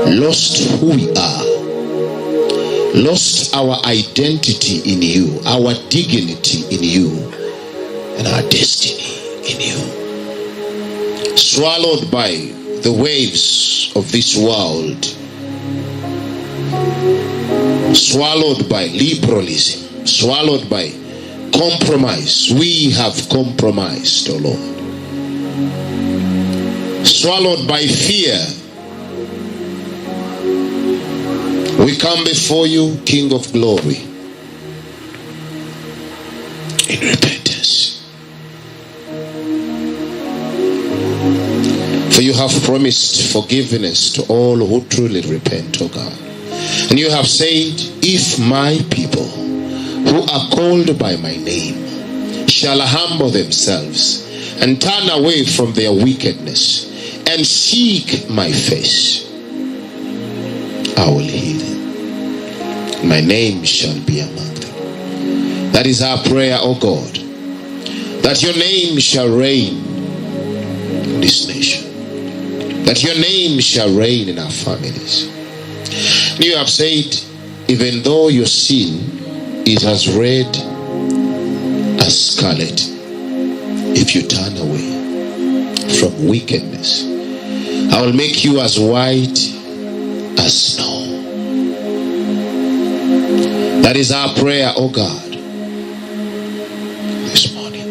Lost who we are. Lost our identity in you, our dignity in you, and our destiny in you. Swallowed by the waves of this world. Swallowed by liberalism. Swallowed by compromise. We have compromised, O Lord. Swallowed by fear. We come before you, King of Glory, in repentance. For you have promised forgiveness to all who truly repent, O God. And you have said, if my people who are called by my name shall humble themselves and turn away from their wickedness and seek my face, I will heal them. My name shall be among them. That is our prayer, O God, that your name shall reign in this nation, that your name shall reign in our families. You have said, even though your sin is as red as scarlet, if you turn away from wickedness, I will make you as white as snow. That is our prayer, O God, this morning.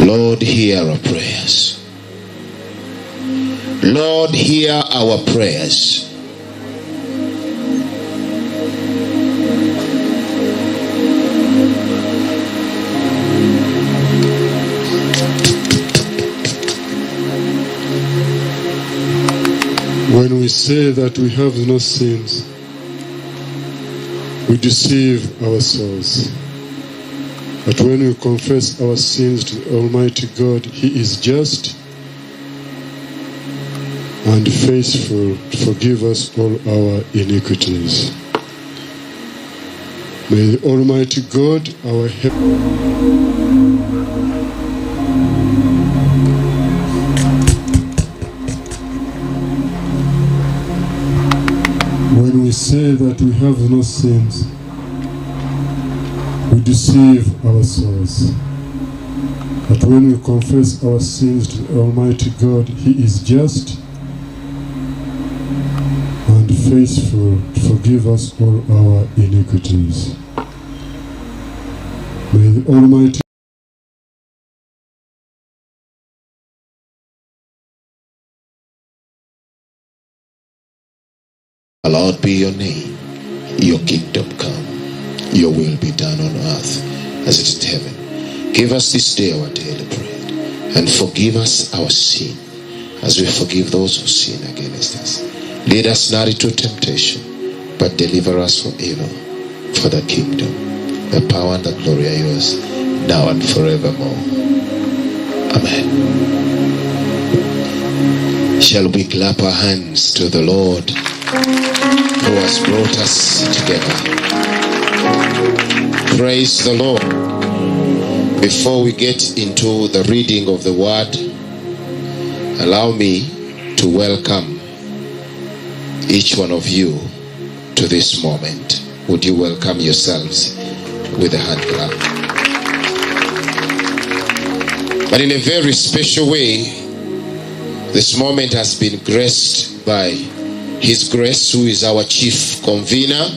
Lord, hear our prayers. Lord, hear our prayers. When we say that we have no sins, we deceive ourselves. But when we confess our sins to the Almighty God, He is just and faithful to forgive us all our iniquities. May the Almighty God, our help. When we say that we have no sins, we deceive ourselves. But when we confess our sins to the Almighty God, He is just and faithful to forgive us all our iniquities. May the Almighty Lord be your name, your kingdom come, your will be done on earth as it is in heaven. Give us this day our daily bread, and forgive us our sin, as we forgive those who sin against us. Lead us not into temptation, but deliver us from evil. For the kingdom, the power, and the glory are yours, now and forevermore. Amen. Shall we clap our hands to the Lord who has brought us together? Praise the Lord. Before we get into the reading of the word, allow me to welcome each one of you to this moment. Would you welcome yourselves with a hand clap? But in a very special way, this moment has been graced by His Grace, who is our chief convener,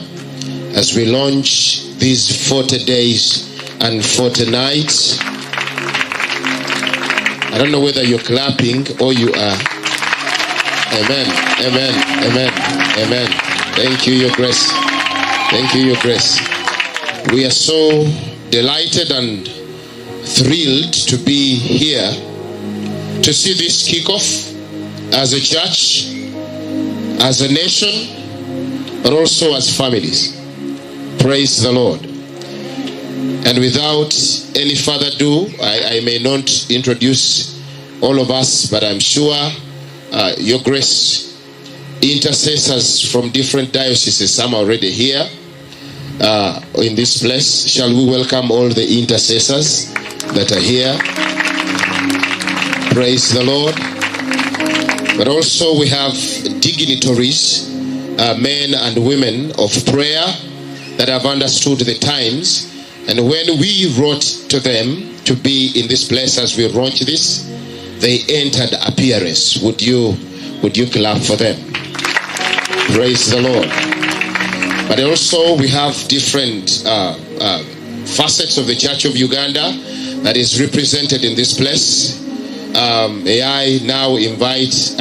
as we launch these 40 days and 40 nights. I don't know whether you're clapping or you are. Amen, amen, amen, amen. Thank you, Your Grace. Thank you, Your Grace. We are so delighted and thrilled to be here to see this kickoff as a church, as a nation, but also as families. Praise the Lord. And without any further ado, I may not introduce all of us, but I'm sure Your Grace, intercessors from different dioceses, some are already here in this place. Shall we welcome all the intercessors that are here. Praise the Lord. But also we have dignitaries, men and women of prayer that have understood the times. And when we wrote to them to be in this place as we launch this, they entered appearance. Would you clap for them? Praise the Lord. But also we have different facets of the Church of Uganda that is represented in this place. May I now invite,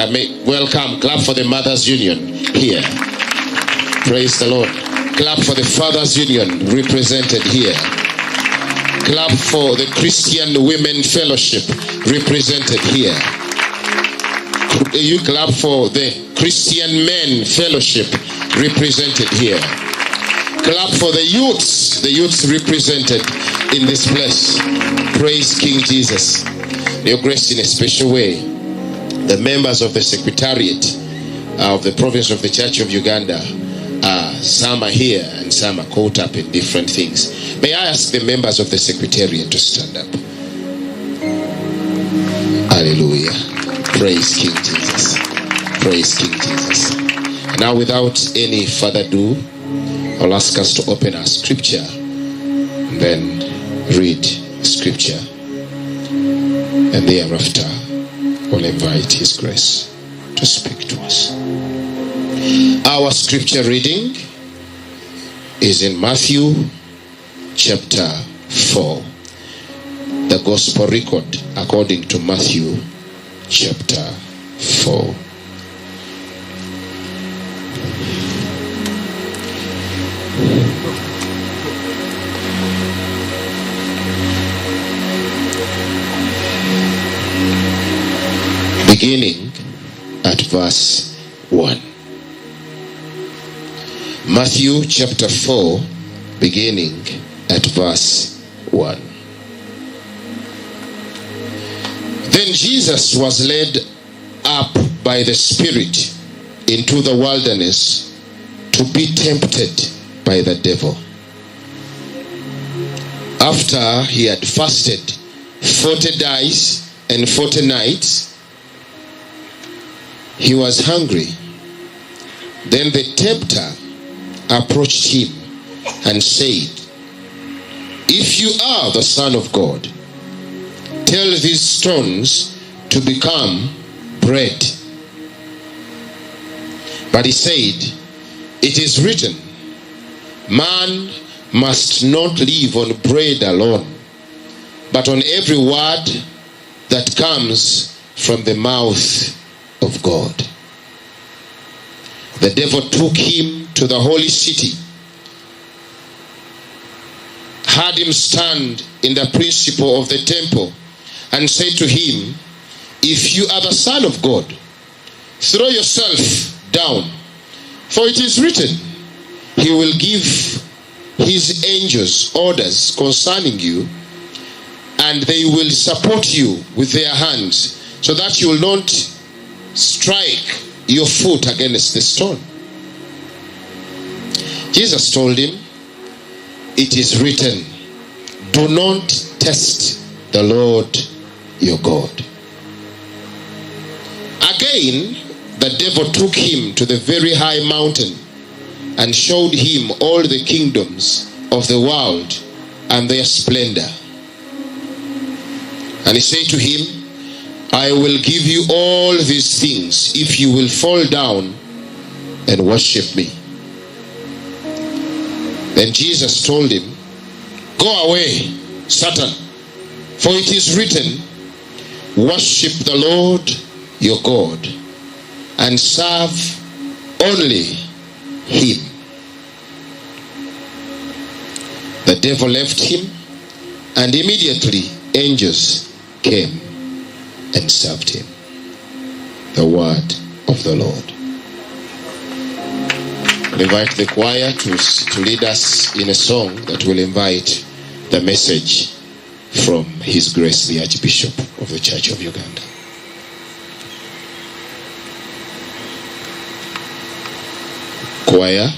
welcome, clap for the Mothers Union here. Praise the Lord. Clap for the Fathers Union represented here. Clap for the Christian Women Fellowship represented here. You clap for the Christian Men Fellowship represented here. Clap for the youths represented in this place. Praise King Jesus. Your Grace, in a special way, the members of the Secretariat of the Province of the Church of Uganda, some are here and some are caught up in different things. May I ask the members of the Secretariat to stand up? Hallelujah. Praise King Jesus. Praise King Jesus. And now, without any further ado, I'll ask us to open our scripture and then read scripture. And thereafter, we'll invite His Grace to speak to us. Our scripture reading is in Matthew chapter 4. The gospel record according to Matthew chapter 4. Beginning at verse 1. Matthew chapter 4, beginning at verse 1. Then Jesus was led up by the Spirit into the wilderness to be tempted by the devil. After he had fasted 40 days and 40 nights, he was hungry. Then the tempter approached him and said, "If you are the Son of God, tell these stones to become bread." But he said, "It is written, man must not live on bread alone, but on every word that comes from the mouth of God." The devil took him to the holy city, had him stand in the principal of the temple, and said to him, "If you are the Son of God, throw yourself down, for it is written, He will give His angels orders concerning you, and they will support you with their hands, so that you will not strike your foot against the stone." Jesus told him, "It is written, do not test the Lord your God." Again, the devil took him to the very high mountain and showed him all the kingdoms of the world and their splendor. And he said to him, "I will give you all these things if you will fall down and worship me." Then Jesus told him, "Go away, Satan, for it is written, worship the Lord your God and serve only him." The devil left him, and immediately angels came and served him. The word of the Lord. I'll invite the choir to lead us in a song that will invite the message from His Grace, the Archbishop of the Church of Uganda. Choir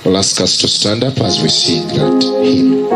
will ask us to stand up as we sing that hymn.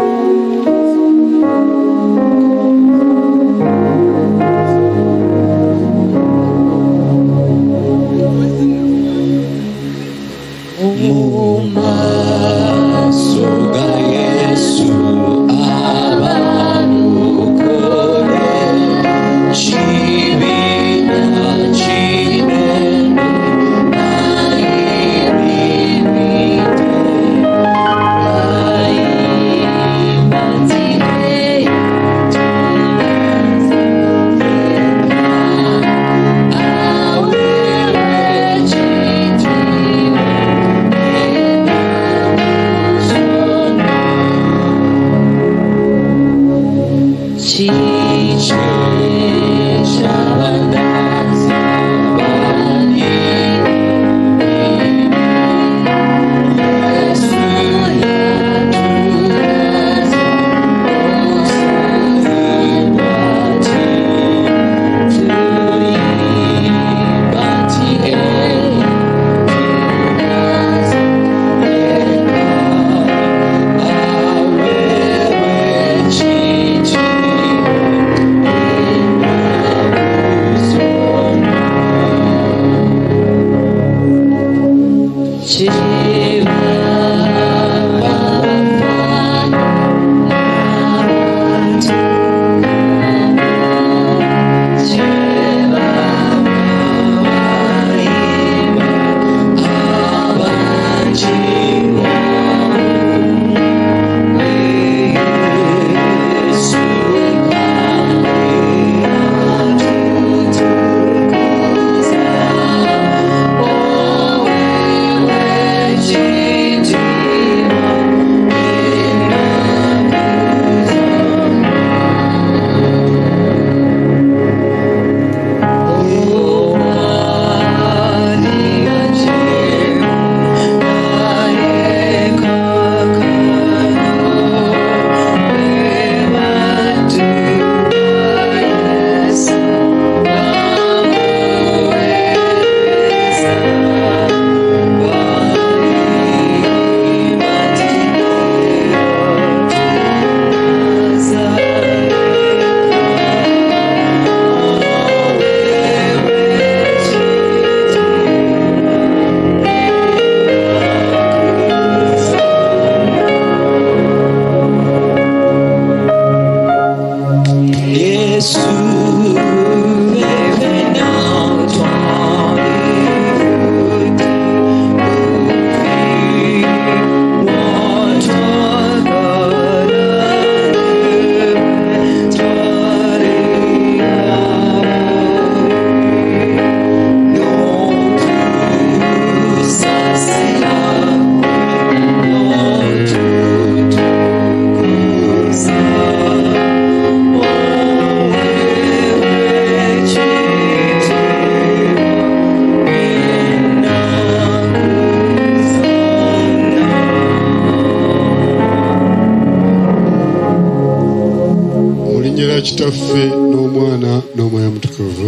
Kitaffe n'Omwana n'Omwoyo Mutukuvu.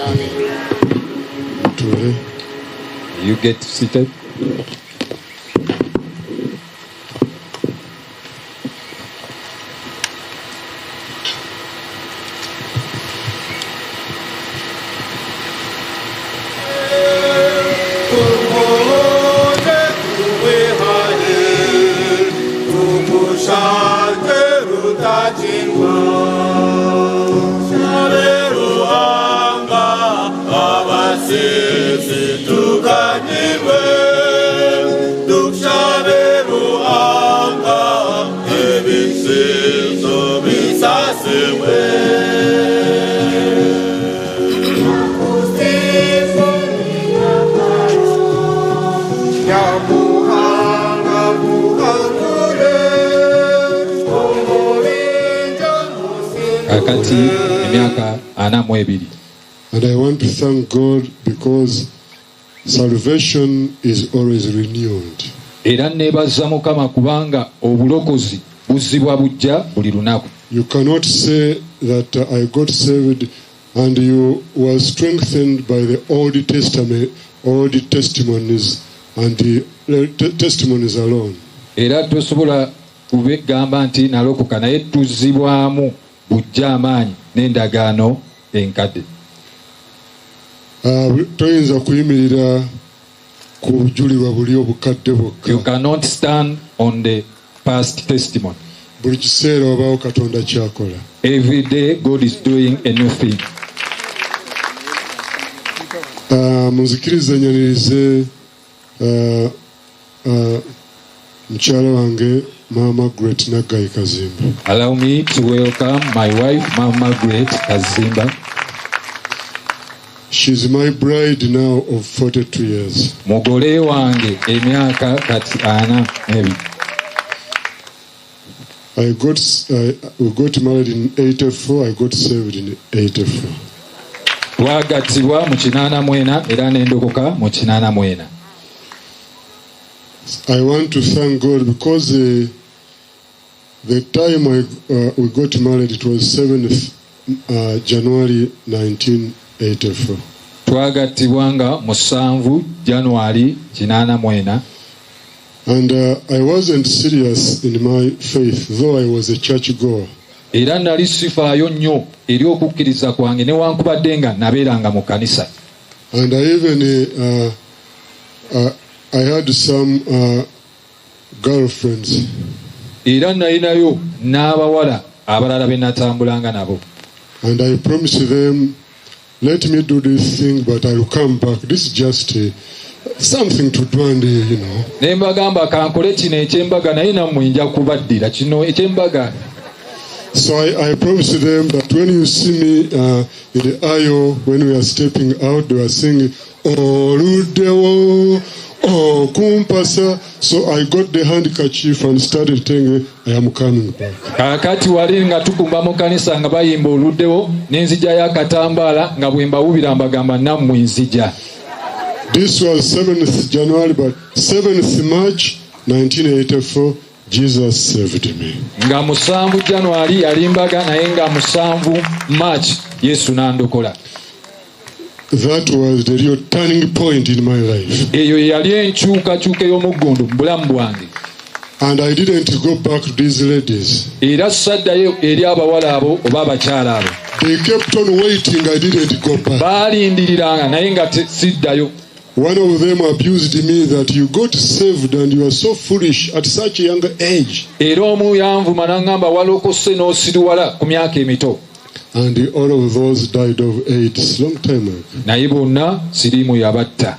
Amen. Mutuule. You get seated. And I want to thank God because salvation is always renewed. You cannot say that I got saved and you were strengthened by the Old Testament, old testimonies and the testimonies alone. Toyinza kuyimirira ku bujulirwa buli obukadde bwokka. You cannot stand on the past testimony. Buli kiseera wabaawo Katonda ky'akola. Every day God is doing a new thing. Munzikirize nyanirize mukyala wange Mama Margaret Naggayi Kazimba. Allow me to welcome my wife, Mama Margaret Kazimba. She's my bride now of 42 years. Mugole wange emyaka kati ana n'ebiri. We got married in 84. I got saved in 84. Twagattibwa mu 84 era nendokoka mu 84. I want to thank God because the time we got married, it was 7th January 1984. Twagattibwa nga 7 Januari 84. And I wasn't serious in my faith, though I was a church goer. Era nali sifaayo nnyo eri okukkiriza kwange newankubadde nga nabeeranga mu kanisa. And I even I had some girlfriends. Era nalinayo n'abawala abalala be natambulanga nabo. And I promised them, let me do this thing, but I will come back. This is just something to do, and. Ne mbagamba kankole kino ekyembaga naye nammwe nja kubaddira kino ekyembaga. So I promised them that when you see me in the aisle, when we are stepping out, they were singing, "Oluddewo, okumpasa." So I got the handkerchief and started telling, "I am coming back." Kaakati wali nga tukumba mu kanisa nga bayimba oluddewo n'enzijjayo akatambaala nga bwe mbawubira mbagamba nammwe nzija. This was 7th January, but 7th March 1984, Jesus saved me. Nga 7 Januari yali mbaga naye nga 7 March Yesu n'andokola. That was the real turning point in my life. Eyo yali enkyukakyuka ey'omuggundu mu bulamu bwange. And I didn't go back to these ladies. Era saddayo eri abawala abo oba abakyala abo. They kept on waiting. I didn't go back. Baalindiriranga naye nga siddayo. One of them abused me that you got saved and you are so foolish at such a young age. Era omu yanvuma n'aŋŋamba walokose n'osiruwala ku myaka emito. And all of those died of AIDS long time ago. Naye bonna siriimu yabatta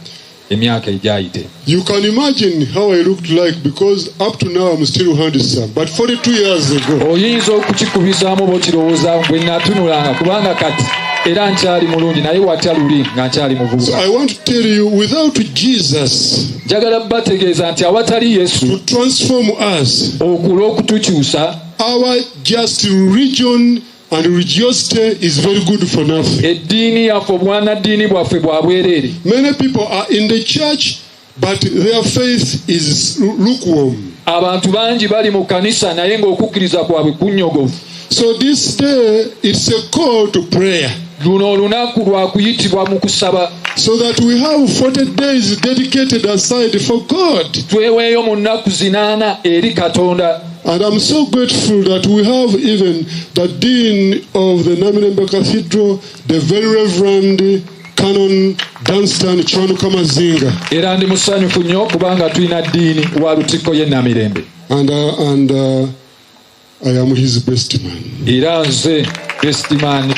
emyaka egyayite. You can imagine how I looked like, because up to now I'm still handsome. But 42 years ago, Oyinza okukikubisaamu oba okirowooza bwe natunulanga kubanga kati era nkyali mulungi naye watya luli nga nkyali So muvubuka. I want to tell you, without Jesus Njagala bategeeza nti awatali Yesu to transform us, olw'okutukyusa, our just religion and religiosity is very good for nothing. Eddiini yaffe obwanaddiini bwaffe bwa bwereere. Many people are in the church, but their faith is lukewarm. Abantu bangi bali mu kanisa naye ng'okukkiriza kwabwe kunnyogovu. So this day, it's a call to prayer. Luno olunaku lwa kuyitibwa mu kusaba. So that we have 40 days dedicated aside for God. Tweweeyo mu nnaku 80 eri Katonda. And I'm so grateful that we have even the Dean of the Namirembe Cathedral, the very Reverend Canon Dunstan Kiwanuka Mazinga. Era ndi musanyufu nnyo kubanga tulina ddiini wa lutikko y'e Namirembe. And I am his best man. Era nze best man.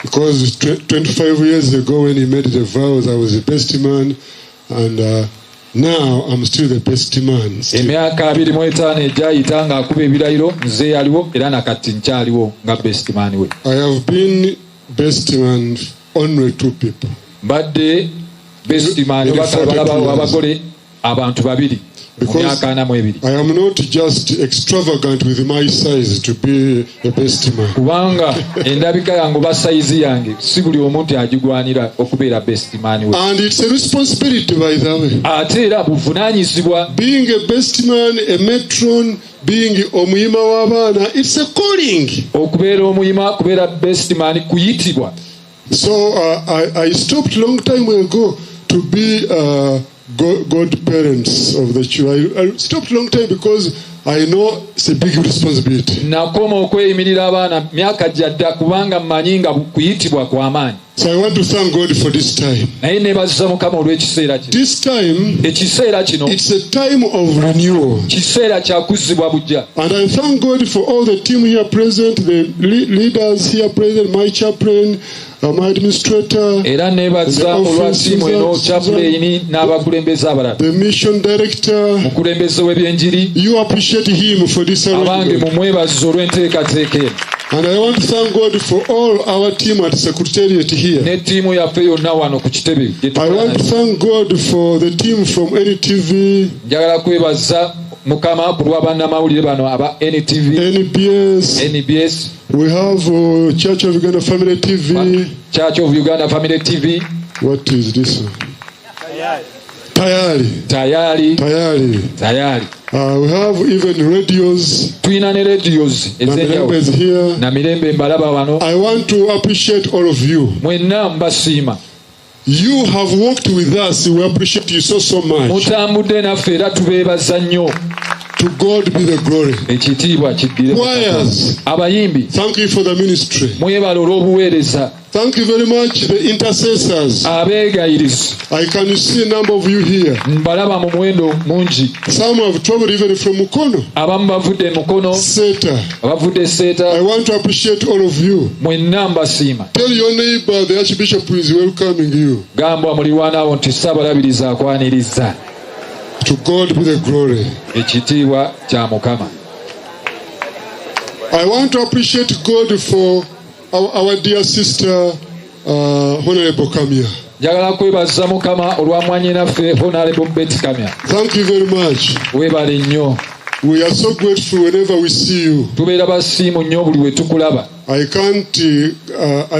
Because 25 years ago when he made the vows, I was the best man. And now I'm still the best man. Still. Emyaka 25 egyayita ng'akuba ebirayiro nze yaliwo era nakati nkyaliwo nga best man we. I have been best man only two people. Mbadde best man oba kabalaba w'abagole abantu babiri mu Because myaka 42. I am not just extravagant with my size to be a best man. Kubanga endabika yange oba sayizi yange si buli omuntu agigwanira okubeera best man we. And it's a responsibility, by the way. Ate era buvunaanyizibwa. Being a best man, a matron, being omuyima w'abaana, it's a calling. Okubeera omuyima kubeera best man kuyitibwa. So I stopped long time ago to be godparents of the children. I stopped long time because I know it's a big responsibility. Nakoma okweyimirira abaana myaka gyadda kubanga mmanyi nga kuyitibwa kw'amaanyi. So I want to thank God for this time. Naye neebaziza Mukama olw'ekiseera kino. This time, Ekiseera kino it's a time of renewal. Kiseera kya kuzzibwa buggya. And I thank God for all the team here present, the leaders here present, my chaplain, my administrator, Era neebaza olwa ttiimu eno chaplain n'abakulembeze abalala, the mission director. Mukulembeze w'ebyenjiri. You appreciate him for this Abange arrangement. Mumwebaziza olw'enteekateeka eno. And I want to thank God for all our team at Secretariat here. Ne ttiimu yaffe yonna wano ku kitebe gye I want to tukola. Thank God for the team from NTV, Njagala kwebaza Mukama ku lwa bannamawulire bano aba NTV, NBS, NBS, we have Church of Uganda Family TV. Church of Uganda Family TV. What is this one? Tayari. Tayari. Tayari. Tayari. We have even radios. Tulina ne radios Namirembe is here. Namirembe mbalaba wano. I want to appreciate all of you. Mwenna mbasiima. You have worked with us. We appreciate you so much. Mutambudde naffe era tubeebaza nnyo. To God be the glory. Ekitiibwa kiddire. Choirs. Abayimbi. Thank you for the ministry. Mwebale olw'obuweereza. Thank you very much, the intercessors. Abeegayirizi. I can see a number of you here. Mbalaba mu muwendo mungi. Some have traveled even from Mukono. Abamu bavudde Mukono. Seta. Abavudde Seta. I want to appreciate all of you. Mwenna mbasiima. Tell your neighbor the Archbishop is welcoming you. Gamba muliraanwa nti Ssaabalabirizi akwaniriza. To God be the glory. Ekitiibwa kya Mukama. I want to appreciate God for our dear sister, Honorable Kamya. Njagala kwebaza Mukama olwa mwannyinaffe Honorable Betty Kamya. Thank you very much. Weebale nnyo. We are so grateful whenever we see you. Tubeera basiimu nnyo buli we tukulaba. I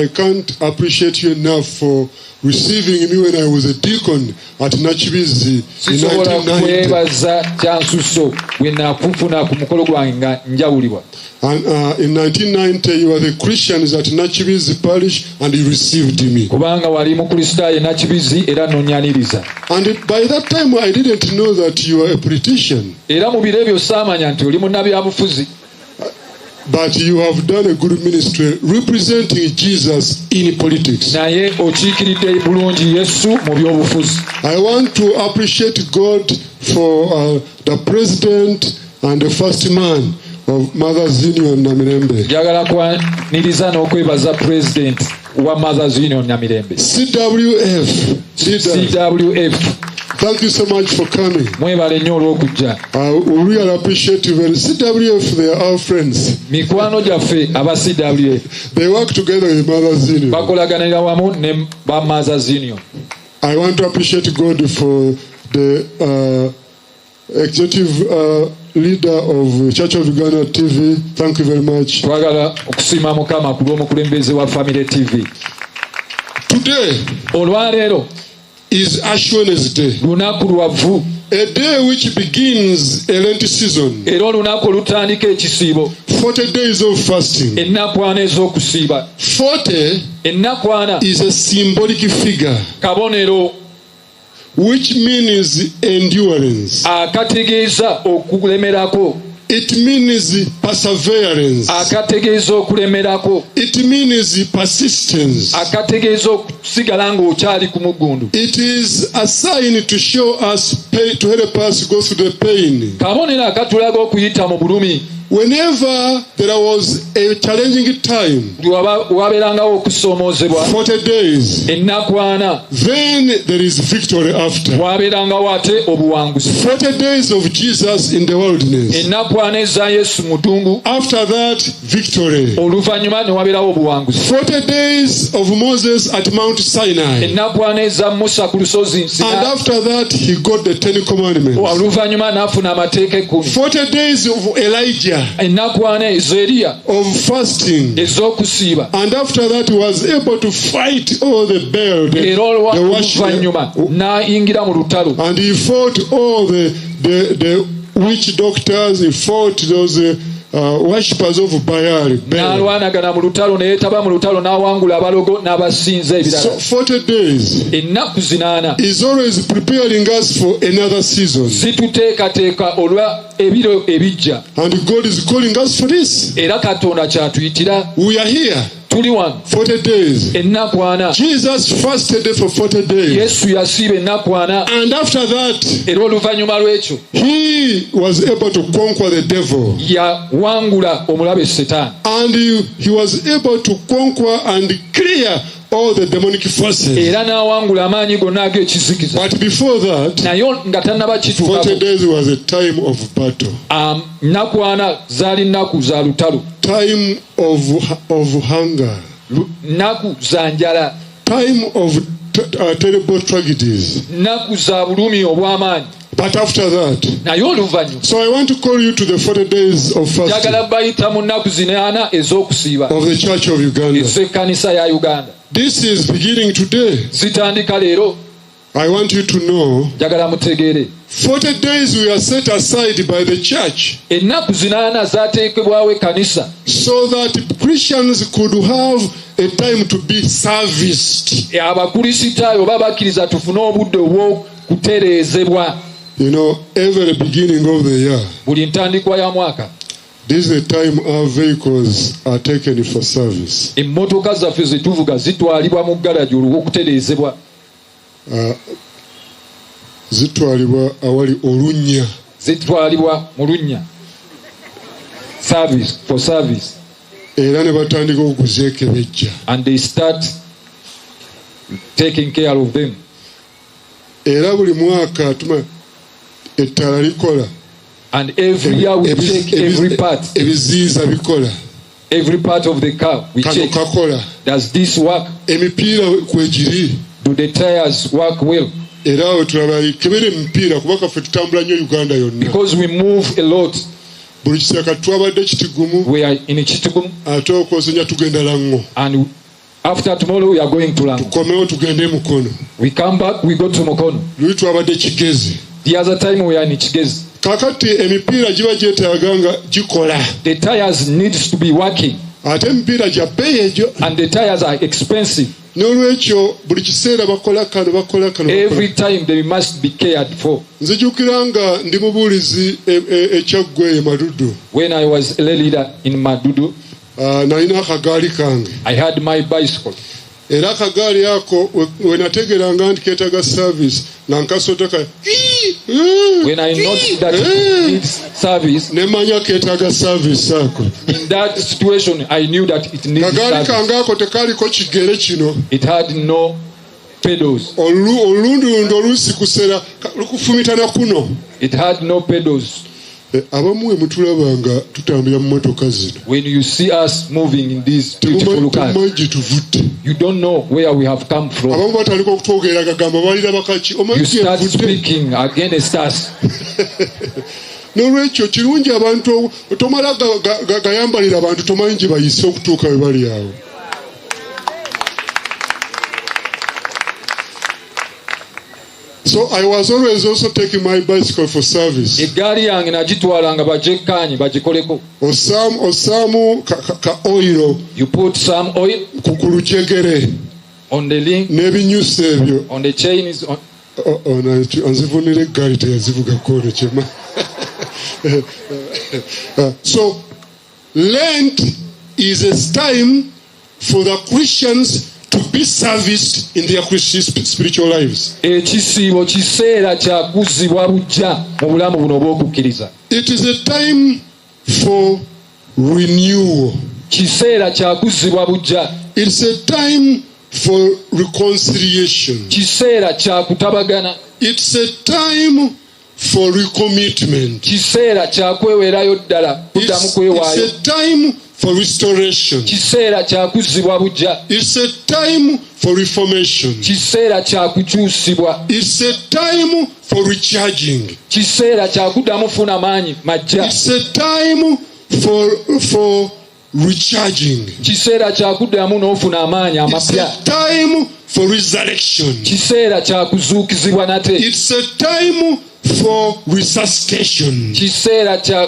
can't appreciate you enough for receiving me when I was a deacon at Nachibizi in 1990. Kwebaza kyansusso bwe nakufuna ku mukolo gwange nga njawulibwa. And in 1990 you were the Christians at Nachibizi parish and you received me. Kubanga wali Mukristaayo Nachibizi era nonyaniriza. And by that time I didn't know that you were a politician. Era mu biro ebyo saamanya nti oli munnabyabufuzi. But you have done a good ministry representing Jesus in politics. Naye okiikiridde bulungi Yesu mu by'obufuzi. I want to appreciate God for the president and the first man of Mothers Union Namirembe. Njagala kwaniriza n'okwebaza president wa Mothers Union Namirembe. CWF. CWF. Thank you so much for coming. Mwebale nnyo olw'okujja. We really appreciate you very. CWF, they are our friends. Mikwano gyaffe aba CWF. They work together with Mothers Union. Bakolaganira wamu ne ba Mothers Union. I want to appreciate God for the executive leader of Church of Uganda TV. Thank you very much. Twagala okusiima Mukama ku lw'omukulembeze wa Family TV. Today, olwaleero is Ash Wednesday. Lunaku lwa vvu. A day which begins a Lent season. Era olunaku olutandika ekisiibo. 40 days of fasting. Ennaku ana ez'okusiiba. 40 Ennaku ana is a symbolic figure. Kabonero. Which means endurance. Akategeeza okulemerako. It means perseverance. Akategeeza okulemerako. It means persistence. Akategeeza okusigala ng'okyali ku muggundu. It is a sign to show us pain, to help us go through the pain. Kabonero akatulaga okuyita mu bulumi. Whenever there was a challenging time, wabeerangawo okusoomoozebwa, 40 days, ennaku ana, then there is victory after. Wabeerangawo ate obuwanguzi. 40 days of Jesus in the wilderness. Ennaku ana eza Yesu mu ddungu. After that, victory. Oluvannyuma ne wabeerawo obuwanguzi. 40 days of Moses at Mount Sinai. Ennaku ana eza Musa ku lusozi Sinai. And after that, he got the 10 commandments. Oluvannyuma n'afuna amateeka ekkumi. 40 days of Elijah. Ennaku ana ez'Eriya of fasting. Ez'okusiiba. And after that he was able to fight all the Baal, Era oluvannyuma n'ayingira mu lutalo. And he fought all the witch doctors, he fought those worshippers of Baal. N'alwanagana mu lutalo ne yeetaba mu lutalo n'awangula abalogo n'abasinza ebirala. So 40 days Ennaku zinaana is always preparing us for another season. Zituteekateeka olwa ebiro ebijja. And God is calling us for this. Era Katonda kyatuyitira. We are here. Tuli wano. 40 days. Ennaku ana. Jesus fasted for 40 days. Yesu yasiiba ennaku ana. And after that, era oluvannyuma lw'ekyo, he was able to conquer the devil. Yawangula omulabe Setaani. And he was able to conquer and clear all the demonic forces. Era n'awangula amaanyi gonna ag'ekizikiza. But before that, naye nga tannaba kituukako, 40 days was a time of battle. Nnaku ana zaali nnaku za lutalo. Time of hunger. Nnaku za njala. Time of terrible tragedies. Nnaku za bulumi obw'amaanyi. But after that, Naye oluvannyuma, so I want to call you to the 40 days of fasting njagala bayita mu nnaku zino ana ez'okusiiba of the Church of Uganda. Ez'ekkanisa ya Uganda. This is beginning today. Zitandika leero. I want you to know Njagala mutegeere, 40 days we are set aside by the church ennaku zinaana zaateekebwawo ekkanisa so that Christians could have a time to be serviced. Abakristaayo oba bakkiriza tufune obudde obw'okutereezebwa. Every beginning of the year, Buli ntandikwa ya mwaka, this is the time our vehicles are taken for service. Emmotoka zaffe ze tuvuga zitwalibwa mu garagi olw'okutereezebwa. Zitwalibwa awali olunnya. Zitwalibwa mu lunnya, service, for service. Era ne batandika okuzeekebejja. And they start taking care of them. Era buli mwaka tuma ettaala likola. And every year we check every part. Ebiziiza bikola. Every part of the car we Kano check. kakola. Does this work? Emipiira kwegiri. Do the tires work well? Era awo tulaba kebera emipiira kuba kaffe tutambula nnyo Uganda yonna. Because we move a lot. Buli kiseera kati twabadde Kitigumu. We are in Kitgum. Ate okwosenya tugenda Lango. And after tomorrow we are going to Lango. Tukomewo tugende Mukono. We come back, we go to Mukono. Luli twabadde Kigezi. The other time we are in Kigezi. Kakati emipiira giba gyetaaga nga gikola. The tires needs to be working. Ate emipiira gya bbeeyi egyo. And the tires are expensive. N'olwekyo buli kiseera bakola kano bakola kano bakola. Every time they must be cared for. Nzijukira nga ndi mubuulizi e Kyaggwe e Madudu. When I was a leader in Madudu, Nalina akagaali kange. I had my bicycle. Era akagaali ako we nategeeranga nti keetaaga service nga nkasota ka When I noticed that it needs service, ne mmanya keetaaga service ako. In that situation I knew that it needs Kagaali service. kange ako tekaaliko kigere kino. It had no pedals. Olundulundu oluusi kusera lukufumita na kuno. It had no pedals. Abamu we mutulaba nga tutambulira mu mmotoka zino. When you see us moving in these beautiful cars, Temumanyi gye tuvudde. You don't know where we have come from. Abamu batandika okutwogerera gagamba balira bakaki omanyi You gye start nvudde. Speaking against us. N'olwekyo kirungi abantu tomala gayambalira abantu tomanyi gye bayise okutuuka we bali awo. So I was always also taking my bicycle for service. Eggaali yange nagitwalanga bagyekkaanye bagikoleko. Osaamu ka oil You put some oil ku lujegere on the link, n'ebinyusi ebyo. On the chains. On... Ono anzivunira eggaali teyazivugako ono kyema. So Lent is a time for the Christians to be serviced in their Christian spiritual lives. Ekisiibo kiseera kya kuzzibwa buggya mu bulamu buno obw'okukkiriza. It is a time for renewal. Kiseera kya kuzzibwa buggya. It's a time for reconciliation. Kiseera kya kutabagana. It's a time for recommitment. Kiseera kya kweweerayo ddala kuddamu It's kwewaayo. a time for restoration. Kiseera kya kuzzibwa buggya. It's a time for reformation. Kiseera kya kukyusibwa. It's a time for recharging. Kiseera kya kuddamu funa maanyi majja. It's a time for recharging. Kiseera kya kuddamu n'ofuna amaanyi It's amapya. a time for resurrection. Kiseera kya kuzuukizibwa nate. It's a time for resuscitation. Kiseera kya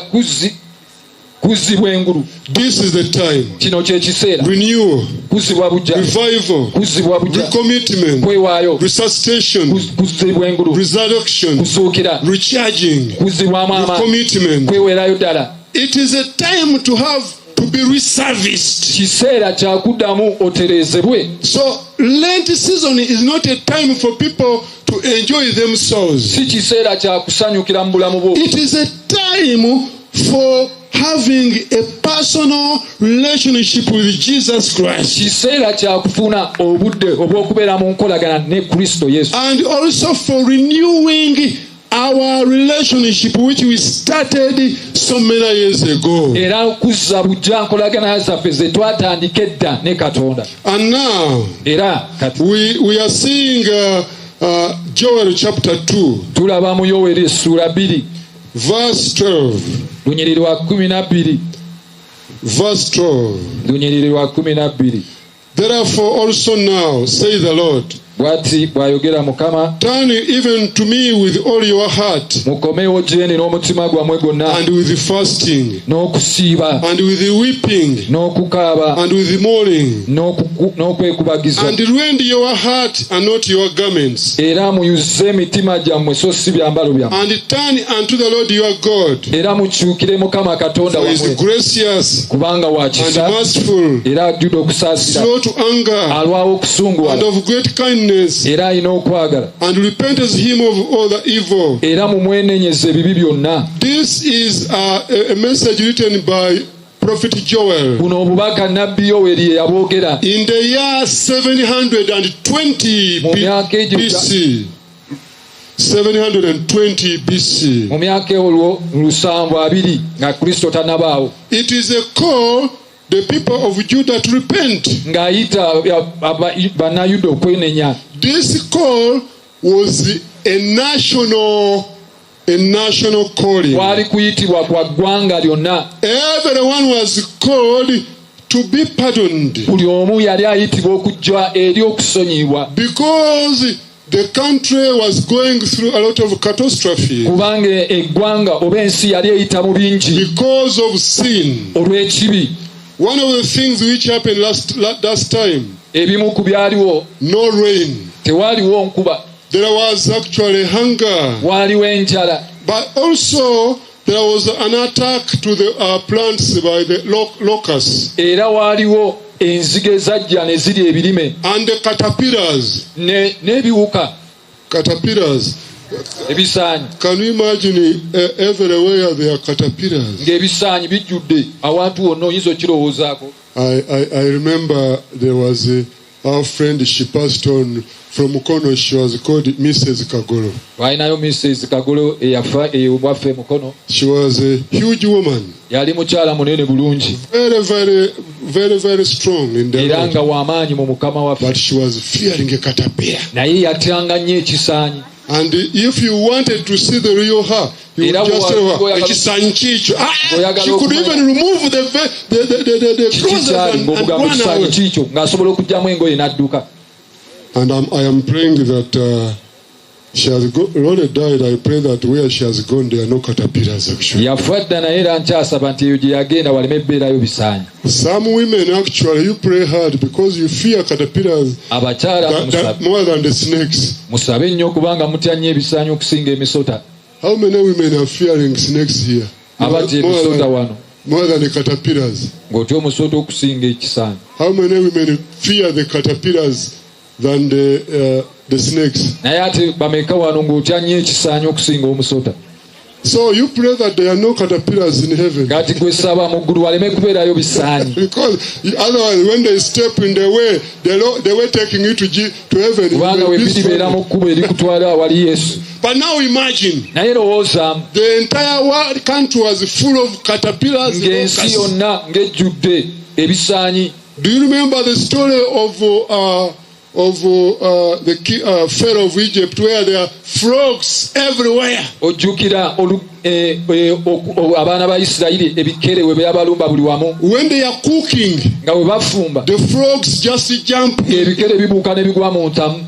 kuzzibwa engulu. This is the time. Kino kye kiseera. Renewal, Kuzzibwa buggya. revival, Kuzzibwa buggya. recommitment, Kwewaayo. resuscitation, Kuzzibwa engulu. resurrection, Kuzuukira. recharging, Kuzzibwamu amaanyi. recommitment. Kweweerayo ddala. It is a time to have to be reserviced. Kiseera kya kuddamu otereezebwe. So Lent season is not a time for people to enjoy themselves. Si kiseera kya kusanyukira mu bulamu bwo. It is a time for having a personal relationship with Jesus Christ. Kiseera kya kufuna obudde obw'okubeera mu nkolagana ne Kristo Yesu. And also for renewing our relationship which we started so many years ago. Era kuzza bujja nkolagana zaffe ze twatandika edda ne Katonda. And now Era kati we are seeing Joel chapter 2, tulaba mu Yoweri essuula 2, verse 12. Lunyiriri lwa 12. Verse 12. Lunyiriri lwa 12. Therefore also now, say the Lord, Bw'ati bw'ayogera Mukama, turn even to me with all your heart, mukomewo gye ndi n'omutima gwammwe gwonna, and with fasting, n'okusiiba, and with weeping, n'okukaaba, and with mourning, n'okwekubagiza, and rend your heart and not your garments, era muyuze emitima gyammwe so si byambalo byammwe, and turn unto the Lord your God, era mukyukire Mukama Katonda for he is wammwe, gracious kubanga wa and kisa merciful, era ajjudde okusaasira, slow to anger, alwawo and okusunguwala, of great kindness, era alina okwagala, and repenteth him of all the evil. Era mumwenenyeze ebibi byonna. This is a message written by Prophet Joel Buno obubaka nabbi Yoweri ye yaboogera in the year 720 mu myaka egyo BC. 720 BC. Mu myaka olwo 720 nga Kristo tannabaawo. It is a call the people of Judah to repent. Ng'ayita bannayuda okwenenya. This call was a national calling. Kwali kuyitibwa kwa ggwanga lyonna. Everyone was called to be pardoned Buli omu yali ayitibwa okujja eri okusonyiyibwa, because the country was going through a lot of catastrophe kubanga eggwanga oba ensi yali eyita mu bingi because of sin. Olw'ekibi. One of the things which happened last time, Ebimu ku byaliwo, no rain. Tewaaliwo nkuba. There was actually hunger, Waaliwo enjala, but also there was an attack to the plants by the locusts era waaliwo enzige ezajja ne zirya ebirime and the caterpillars. N'ebiwuka, Caterpillars. Ebisaanyi. Can you imagine everywhere there are caterpillars? Ng'ebisaanyi bijjudde awantu wonna, oyinza okirowoozaako? I remember there was our friend, she passed on from Mukono. She was called Mrs. Kagolo. Twalinayo Mrs Kagolo eyafa ewaffe Mukono. She was a huge woman, Yali mukyala munene bulungi, very, very, very, very strong in the era Lord. nga w'amaanyi mu Mukama waffe. But she was fearing a caterpillar. Naye yatyanga nnyo ekisaanyi. And if you wanted to see the real her, you Era would just tell her, bw'oyagala- "Ekisaanyi." Ah, Bw'oyagala she could okumanya- even remove the kiki clothes kyali, and ng'omugamba run ekisaanyi away. kiikyo, ng'asobola okuggyamu engoye n'adduka. And I am praying that she has already died. I pray that where she has gone, there are no caterpillars actually. Yafa dda, naye era nkyasaba nti eyo gye yagenda waleme ebbeerayo bisaanyi. Some women actually, you pray hard because you fear caterpillars Abakyala more than the snakes. Musabe nnyo kubanga mutya nnyo ebisaanyi okusinga emisota. How many women are fearing snakes here? Abatya More emisota wano more than the caterpillars. Ng'otya omusota okusinga ekisaanyi. How many women fear the caterpillars than the snakes? Naye ate bameka wano ng'otya nnyo ekisaanyi okusinga omusota? So you pray that there are no caterpillars in heaven. Kati gwe saba mu ggulu waleme kubeerayo bisaanyi. Because otherwise, when they step in the way, the way taking you to heaven, you Kubanga may we be biribeera mu stranded. kkubo erikutwala awali Yesu. But now imagine Naye lowoozaamu, the entire world, country was full of caterpillars, ng'ensi locusts. yonna ng'ejjudde ebisaanyi. Do you remember the story of the Pharaoh of Egypt, where there are frogs everywhere? Ojjukira abaana ba Isirayiri ebikere we byabalumba buli wamu? When they are cooking, Nga bwe bafumba, the frogs just jump. ng'ebikere bibuuka ne bigwa mu ntamu.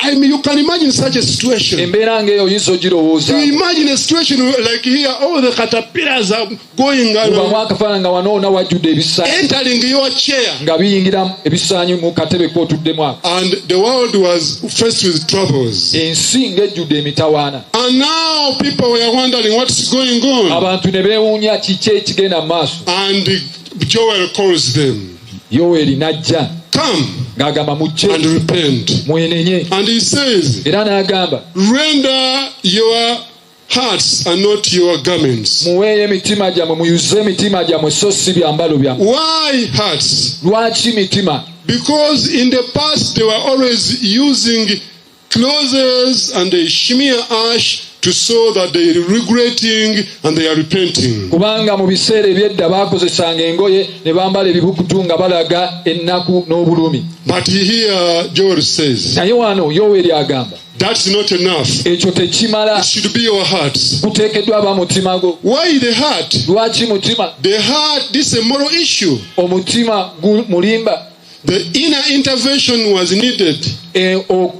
I mean, you can imagine such a situation. Embeera ng'eyo oyinza ogirowooza? You imagine a situation like here, all the caterpillars are going and Kubamu akafaananyi nga wanoona wajjudde ebisaanyi, entering your chair. Nga biyingira ebisaanyi mu katebe k'otuddemu ako. And the world was faced with troubles. Ensi ng'ejjudde emitawaana. And now people were wondering what's going on. Abantu ne beewuunya kiki ekigenda mu maaso. And Joel calls them, Yoweri n'ajja "Come ng'agamba, mujje and repent." mwenenye. And he says, Era n'agamba, "Render your hearts and not your garments." Muweeyo emitima gyammwe, muyuze emitima gyammwe so si byambalo byammwe. Why hearts? Lwaki mitima? Because in the past they were always using clothes and the smear ash to show that they are regretting and they are repenting. Kubanga mu biseera ebyedda baakozesanga engoye ne bambala ebibukutu nga balaga ennaku n'obulumi. But here Joel says, Naye wano Yoweri agamba, that's not enough. Ekyo tekimala. It should be your hearts. Guteekeddwa aba mutima gwo. Why the heart? Lwaki mutima? The heart, this is a moral issue. Omutima mulimba. The inner intervention was needed.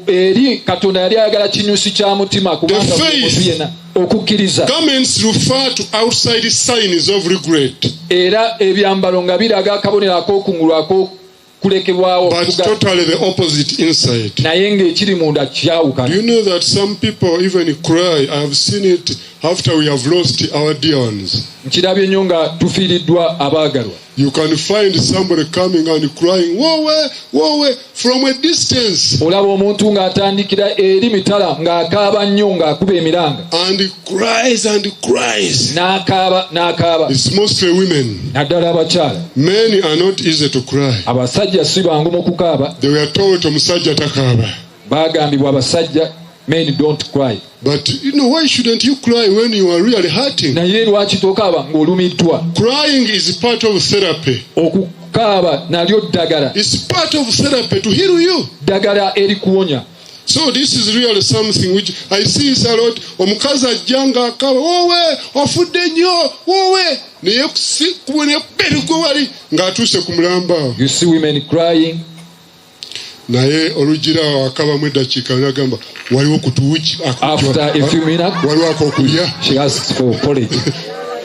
Eri Katonda yali ayagala kinyusi kya mutima kubanga The buli faith. muntu yenna okukkiriza. Garments refer to outside signs of regret, Era ebyambalo nga biraga akabonero ak'okungulu ak'okulekebwawo but totally the opposite inside. Naye ng'ekiri munda Do kyawukana. you know that some people even cry? I have seen it after we have lost our dear ones. Nkirabye nnyo nga tufiiriddwa abaagalwa. You can find somebody coming and crying, "Woe, woe," from a distance. Olaba omuntu ng'atandikira eri mitala ng'akaaba nnyo ng'akuba emiranga. And cries and cries. N'akaaba n'akaaba. It's mostly women. Naddala abakyala. Men are not easy to cry. Abasajja si bangu mu kukaaba. They were told, "Omusajja takaaba." Baagambibwa abasajja, men don't cry. But why shouldn't you cry when you are really hurting? Naye lwaki tokaaba ng'olumiddwa? Crying is part of therapy. Okukaaba nalyo ddagala. It's part of therapy to heal you. Ddagala erikuwonya. So this is really something which I see is a lot. Omukazi ajja ng'akaaba, "Wowe, ofudde nnyo, wowe," naye berigwe wali ng'atuuse ku mulambo awo. You see women crying. Naye olugira awo akabamu eddakiika n'agamba waliwo kutuuki After a few minutes, waliwo akokulya. She asks for porridge.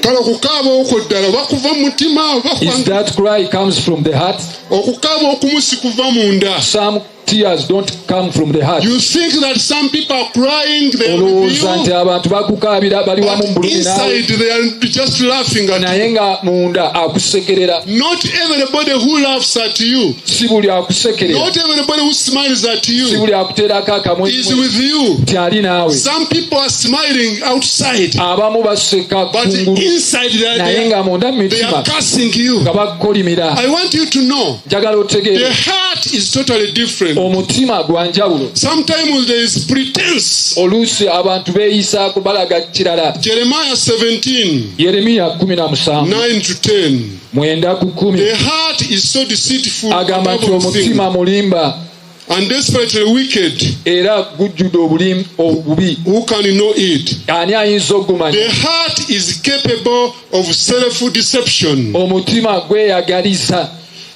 Kale okukaaba okwo ddala oba kuva mu mutima oba Is that cry comes from the heart? Okukaaba okumu si kuva munda. Some tears don't come from the heart. You think that some people are crying, they are with Olowooza nti you, abantu bakukaabira bali wamu mu but bulumi naawe, inside they are just laughing at you. Naye nga munda akusekerera. Not everybody who laughs at you, Si buli akusekerera, not everybody who smiles at si you buli akuteerako is akamwenyu with you. nti ali naawe. Some people are smiling outside, Abamu baseka but kungulu, inside they naye are, nga munda mu they mitima are cursing you. nga bakukolimira. I want you to know Njagala the otegeere, heart is totally different. Omutima gwa njawulo. Sometimes there is pretense. Oluusi abantu beeyisaako balaga kirala. Jeremiah 17 Yeremiya 17 9 to 10. 9 ku 10. The heart is so deceitful Agamba above nti all things omutima mulimba and desperately wicked. era gujjudde obubi. Who can know it? Ani ayinza okugumanya? The heart is capable of self deception. Omutima gweyagaliza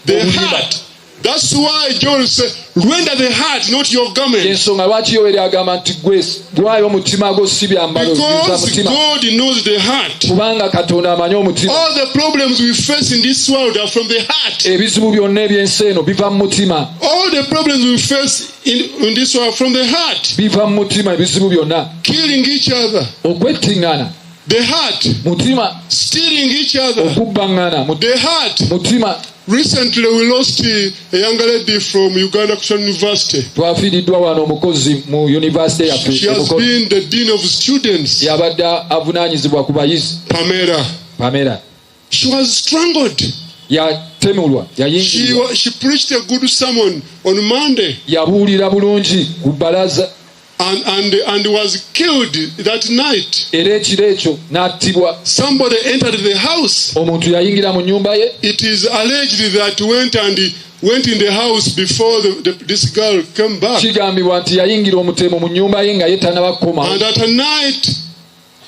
The obulimba. heart. That's why John said, "Render the heart, not your garment." Ensonga lwaki Yoweri agamba nti gwe gwayo omutima gwo si byambalo yuza Because mutima. God knows the heart. Kubanga Katonda amanyi omutima. All the problems we face in this world are from the heart. Ebizibu byonna eby'ensi eno biva mu mutima. All the problems we face in this world are from the heart. Biva mu mutima ebizibu byonna. Killing each other. Okwettiŋŋana. The heart. Mutima. Stealing each other. Okubbaŋŋana. The heart. Mutima. Recently, we lost a young lady from Uganda Christian University. Twafiiriddwa wano omukozi mu yunivasite yaffe She has e Mukono. been the dean of students, Yabadde avunaanyizibwa ku bayizi. Pamela. Pamela. She was strangled. Yatemulwa. She, Yayingirirwa. she preached a good sermon on Monday Yabuulira bulungi ku bbalaza and was killed that night. era ekiro ekyo n'attibwa. Somebody entered the house. Omuntu yayingira mu nnyumba ye. It is alleged that went in the house before this girl came back. Kigambibwa nti yayingira omutemu mu nnyumba ye nga ye tannaba kukomawo. And at night,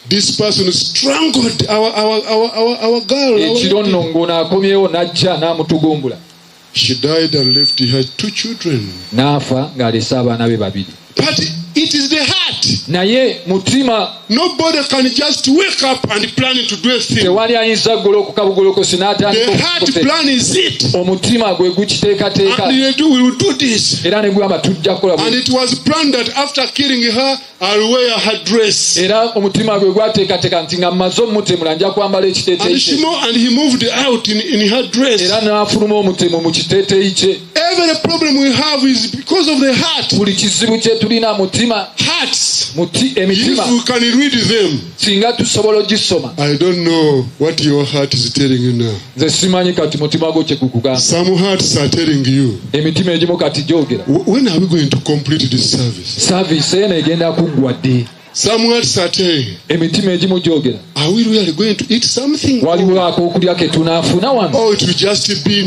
this person strangled our girl. Our Ekiro lady. nno ng'ono akomyewo n'ajja n'amutugumbula. She died and left her two children. N'afa ng'alese abaana be babiri. But it is the heart. Naye mutima. Nobody can just wake up and plan to do a thing. Tewali ayinza golokoka bugolokosi n'atandika The heart okukola. plan is it. Omutima gwe gukiteekateeka. And they do, we will do this. Era ne gugamba tujja kukola And bwe. it was planned that after killing her, I'll wear her dress. Era omutima gwe gwateekateeka nti nga mmaze omumutemula nja kwambala ekiteeteeyi And, she kye. and he moved out in her dress. Era n'afuluma omutemu mu kiteeteeyi kye. Every problem we have is because of the heart. Buli kizibu kye tulina mutima. Hearts. Muti emitima. If we can read them, Singa tusobola ogisoma. I don't know what your heart is telling you now. Nze simanyi kati mutima gwo kye gukugamba. Some hearts are telling you, Emitima egimu kati gyogera. "When are we going to complete this service?" Saaviisi eno egenda kuggwa ddi? Some words are telling, Emitima egimu gyogera, are we really going to eat something? Waliwo ak'okulya ke tunaafuna wano, Or it will just be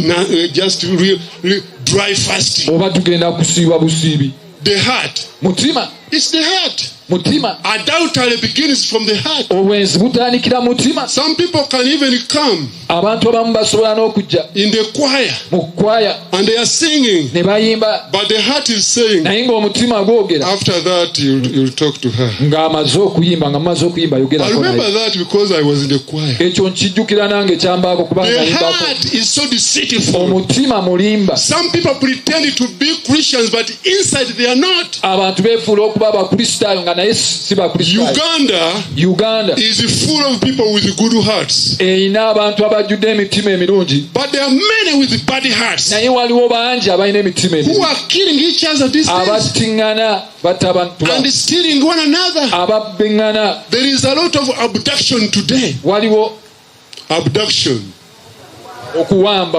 just real, real dry fasting. Oba tugenda kusiiba busiibi? The heart. Mutima. It's the heart. Mutima. Adultery begins from the heart. Obwenzi butandikira mutima. Some people can even come Abantu abamu basobola n'okujja in the choir mu kwaya and they are singing, ne bayimba, but the heart is saying, naye ng'omutima gwogera, after that you'll talk to her. Ng'amaze okuyimba, nga mumaze okuyimba, I yogerako remember naye. That because I was in the choir. Ekyo nkijjukira nange kyambaako kubanga The nayimbako. Heart is so deceitful. Omutima mulimba. Some people pretend to be Christians, but inside they are not. Abantu beefuula okuba abakristaayo nga naye si bakristaayo. Uganda Uganda is full of people with good hearts, erina abantu abajjudde emitima emirungi, but there are many with bad hearts naye waliwo bangi abalina emitima who emibi are killing each other these days abattiŋŋana batta abantu and stealing one another. Ababbiŋŋana. There is a lot of abduction today. Waliwo Abduction. okuwamba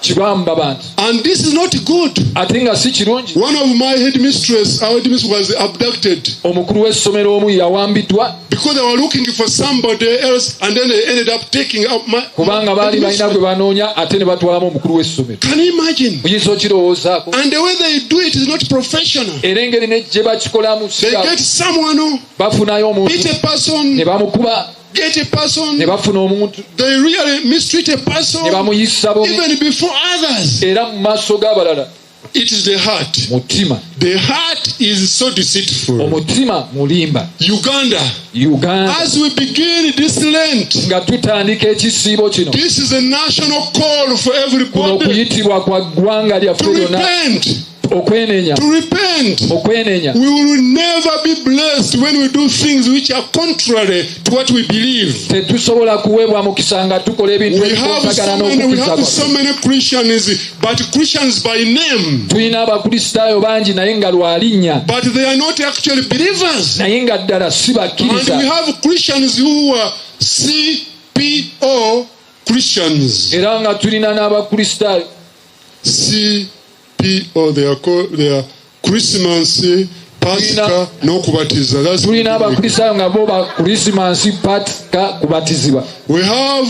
kibamba bantu. And this is not good. Ate nga si kirungi. One of my headmistress, our headmistress was abducted Omukulu w'essomero omu yawambiddwa because they were looking for somebody else and then they ended up taking up my kubanga baali balina gwe banoonya ate ne batwalamu omukulu w'essomero. Can you imagine? Oyinza okirowoozaako? And the way they do it is not professional. Era engeri ne gye bakikolamu They get someone, bafunayo omuntu beat a person, ne bamukuba, get a person, ne bafuna omuntu, they really mistreat a person, ne bamuyisa bubi, even before others. Era mu maaso g'abalala. It is the heart. Mutima. The heart is so deceitful. Omutima mulimba. Uganda, Uganda, as we begin this Lent, nga tutandika ekisiibo kino, this is a national call for kuno everybody okuyitibwa kwa ggwanga lyaffe to lyonna repent. Okwenenya. To repent. Okwenenya. We will never be blessed when we do things which are contrary to what we believe. Tetusobola kuweebwa mukisa nga tukola ebintu We have ebikontagana so many, we n'okukkiriza have kwaffe. so many Christians, but Christians by name, Tulina abakristaayo bangi naye nga lwa linnya, but they are not actually believers. Naye nga ddala si And we bakkiriza. have Christians who are CPO Christians. Era nga tulina n'abakristaayo CPO, they are called, they are Christmas, Pasika, n'okubatiza. That's Tulina abakristaayo nga bo ba Krisimansi, Pasika, kubatizibwa. We have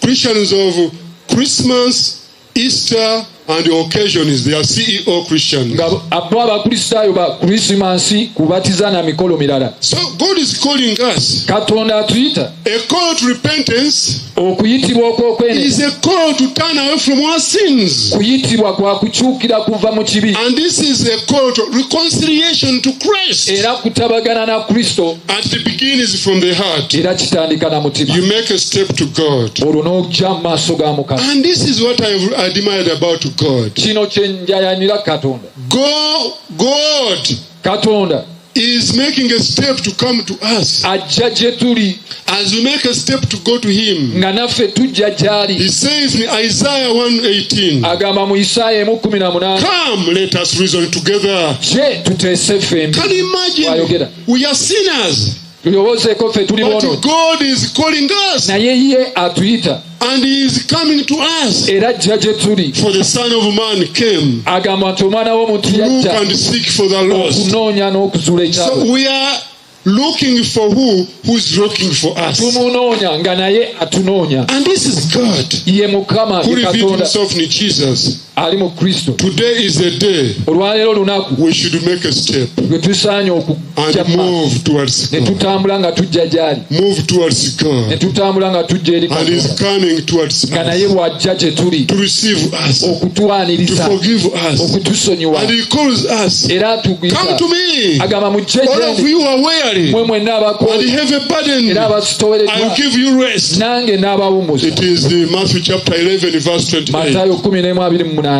Christians of Christmas, Easter, and occasions. They are CEO Christians. Nga bo abakristaayo ba Krisimansi, kubatiza na mikolo mirala. So God is calling us. Katonda atuyita. A call to repentance Okuyitibwa okw'okwenenya is a call to turn away from our sins. Kuyitibwa kwa kukyukira kuva mu kibi. And this is a call to reconciliation to Christ. Era kutabagana na Kristo. And it begins from the heart. Era kitandika na mutima. You make a step to God. Olwo n'ojja mu maaso ga Mukama. And this is what I've admired about God. Kino kye njayanira Katonda. God Katonda is making a step to come to us. Ajja gye tuli. As we make a step to go to Him. Nga naffe tujja gy'ali. He says in Isaiah 1:18, Agamba mu Isaaya 1:18, "Come, let us reason together." "Je tuteese ffembi." Can you imagine? Bw'ayogera. We are sinners, Tulowoozeeko, ffe tuli but boonoonyi, God is calling us naye ye atuyita and He is coming to us. Era ajja gye tuli. For the Son of Man came Agamba nti omwana w'omuntu to look yajja and seek for the lost. okunoonya n'okuzuula ekyalo. So we are looking for who is looking for us. Tumunoonya nga naye atunoonya. And this is God Ye Mukama, who ye revealed Katonda Himself in Jesus. ali mu Kristo. Today is the day Olwaleero olunaku we should make a step lwe tusaanye okujja and mu maaso move towards ne God. tutambula nga tujja gy'ali. Move towards Ne God. tutambula nga tujja eri And He's Katonda coming towards nga naye us bw'ajja gye tuli to receive us, to okutwaniriza, forgive us. okutusonyiwa. And He calls us, Era "Come atugwisa to me, agamba mujje all of gyendi you are weary mwe mwenna and abakooye heavy burden. era I will abasitowereddwa, give you rest." nange n'abawumuza. It is the Matthew chapter 11, verse 28. Matayo 11:28.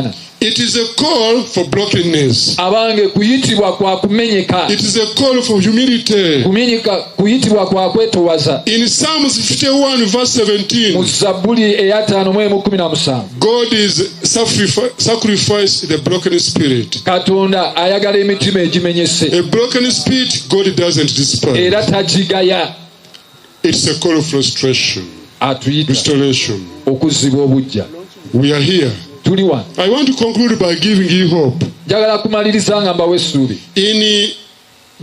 It is a call for brokenness. Abange kuyitibwa kwa kumenyeka. It is a call for humility. Kumenyeka kuyitibwa kwa kwetowaza. In Psalms 51, verse 17, Mu Zabbuli ey'ataano mu emu 17, God is sacrifice the broken spirit. Katonda ayagala emitima egimenyese. A broken spirit, God doesn't despise. Era tagigaya. It's a call of frustration, Atuyita restoration. okuzzibwa obujja. We are here. Tuli wano. I want to conclude by giving you hope. Njagala kumaliriza nga mbawa essuubi. In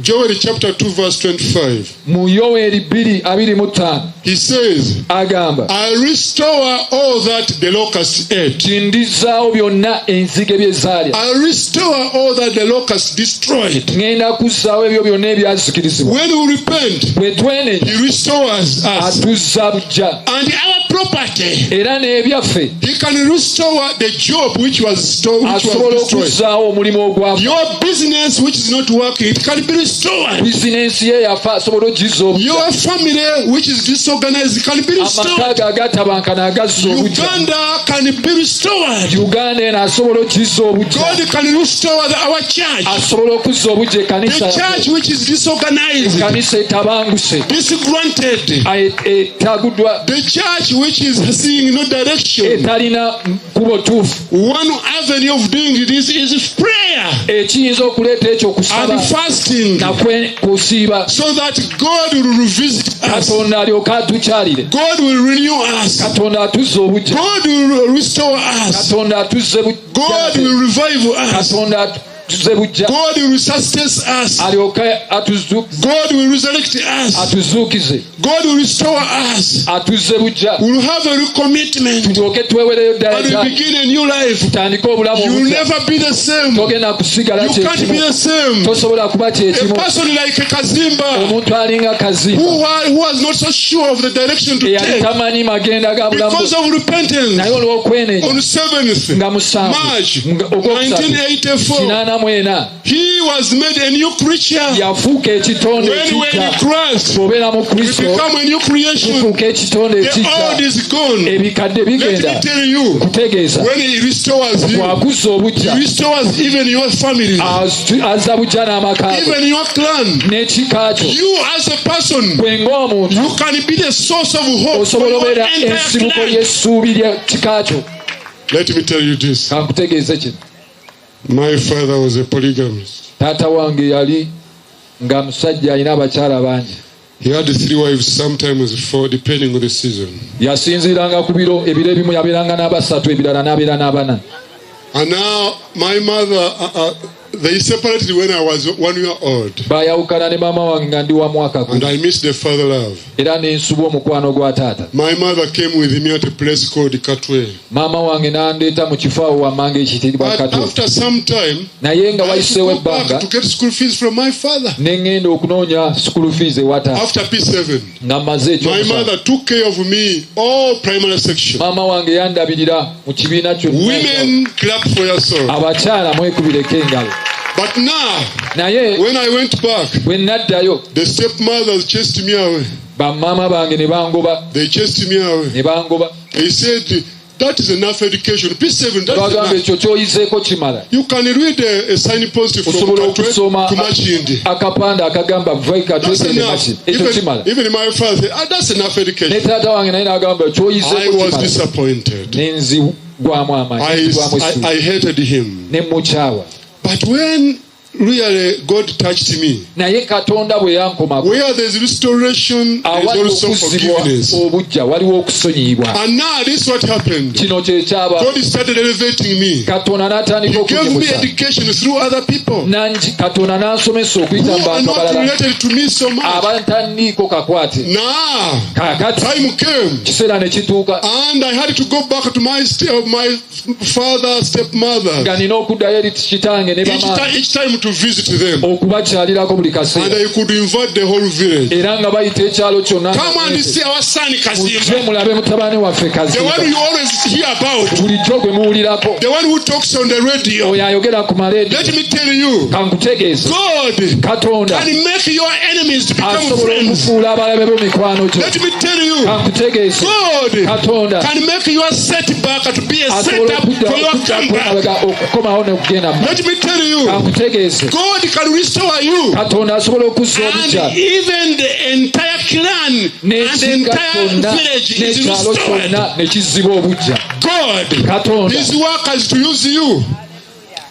Joel chapter 2, verse 25, Mu Yoweri 2:25 he says, agamba, I restore all that the locust ate. Nti ndizzaawo byonna enzige bye zaalya. I restore all that the locust destroyed. Ŋŋenda kuzzaawo ebyo byonna ebyazikirizibwa. When we repent, Bwe twenenya, he restores us. Atuzza buggya. And our property, Era n'ebyaffe. He can restore the job which was Asobola destroyed. okuzzaawo omulimu ogwafa. Your business which is not working, it can be restored. Bizinensi ye yafa asobola ogizza obuggya. Your family which is disorganized can be Amaka restored. ge agatabankana agazza obuggya. Uganda can be restored. Uganda eno asobola okizza obuggya. God can restore our church. Asobola okuzza obuggya ekkanisa The yaffe. church which is disorganized, Ekkanisa etabanguse, disgruntled. Etaguddwa, The church which is seeing no direction. Etalina kkubo ttuufu. One avenue of doing this is prayer Ekiyinza okuleeta ekyo okusaba and fasting nakwe kusiiba, so that God will revisit us. Katonda alyoke atukyalire. God will renew us. Katonda atuzza obuggya. God will restore us. Katonda atuzze God buggya. will revive us. Katonda atuzze buggya. God will resuscitate us. Alyoke God will resurrect us. atuzuukize. God will restore us. Atuzze buggya. We'll have a recommitment Tulyoke twewereyo ddala and we gyali. begin a new life. Tutandike obulamu You will obuggya. never be the same. Togenda kusigala You can't be kyekimu. the same. Tosobola kuba A kyekimu. person like Kazimba Omuntu alinga Kazimba who was not so sure of the direction to eyali take tamanyi magenda ga bulamu, because of repentance naye olw'okwenenya on 7th nga 7 March ogwokusatu 1984, 84 he was made a new creature. Yafuuka ekitonde When we're in ekiggya. Christ, Bw'obeera mu we Kristo, become a new creation. tufuuka ekitonde The ekiggya. old is gone. Ebikadde Let me bigenda. tell you, Kutegeeza, when he restores you, bw'akuzza he obuggya, restores even your family, azza buggya n'amaka go even your clan. N'ekika kyo. You as a person, Gwe ng'omuntu, you can be the source of hope for osobola your obeera entire ensibuko clan. y'essuubi ly'ekika kyo. Let me tell you this. Kankutegeeze kino. My father was a polygamist. Taata wange yali nga musajja alina abakyala bangi. He had three wives, sometimes four, depending on the season. Yasinziiranga ku biro, ebiro ebimu yabeeranga n'abasatu, ebirala n'abeera n'abana. And now, my mother, they separated when I was 1 year old. Baayawukana ne maama wange nga ndi wa mwaka And gumu. I missed the father love. Era ne nsubwa omukwano gwa taata. My mother came with me at a place called Katwe. Maama wange n'andeeta mu kifo awo wammanga ekiyitibwa But Katwe. after some time, Naye nga I had to wayiseewo go back ebbanga, to get school fees from my father. ne ŋŋenda okunoonya school fees ewa taata. After P7, Nga mmaze my ekyokusatu, mother took care of me all primary section. maama wange yandabirira mu kibiina kyonna. Women, clap for yourself. Abakyala mwekubireko engalo. But now, Naye when I went back, bwe naddayo, the stepmothers chased me away. Bamaama bange ne bangoba. They chased me away. Ne bangoba. They said, "That is enough education. P7, that's Bagamba, enough. ekyo kyoyizeeko kimala. You can read a signpost from Osobola Katwe okusoma to Machindi. akapande akagamba va That's Katwe enough." Maki, ekyo kimala. Even my father said, "Ah, that's enough Ne education." taata wange naye n'agamba, I kyoyizeeko was kimala. disappointed. Ne nzigwamu amaanyi, I, nzigwamu essuubi. I hated him. Ne mukyawa. But when really God touched me, Naye Katonda bwe yankomako, where there's restoration, there's awali also okuzzibwa forgiveness. obuggya waliwo okusonyiyibwa. And now this is what happened. Kino kyekyaba. God started elevating me. Katonda n'atandika He gave me okunyimusa. education through other people Nangi Katonda n'ansomesa okuyita who mu are bantu not abalala related to me so much. abataniiko kakwate. Now, Kaakati time came kiseera ne kituuka and I had to go back to my father, stepmother, nga nina okuddayo eri kitange ne each bamaama time, each time to visit them. okubakyalirako buli And kaseera. I could invite the whole village. Era nga bayita ekyalo kyonna. "Come and see our son Mujje Kazimba, mulabe mutabani waffe the one Kazimba, you always hear about, bulijjo gwe muwulirako, the one who talks on the radio." oyo ayogera ku maleediyo. Let me tell you, Kankutegeeze, God Katonda can make your enemies to become asobola friends. okufuula abalabe bo mikwano gyo. Let me tell you, Kankutegeeze, God Katonda can make your setback to be a asobola setup for your okudda comeback. emabega okukomawo nekugenda mu Let me tell you, Kankutegeeze, God can restore you. Katonda asobola okuzza obuggya And even the entire clan and the n'ekika entire kyonna village is n'ekyalo restored. kyonna ne kizzibwa obuggya. God, Katonda His work is to use you.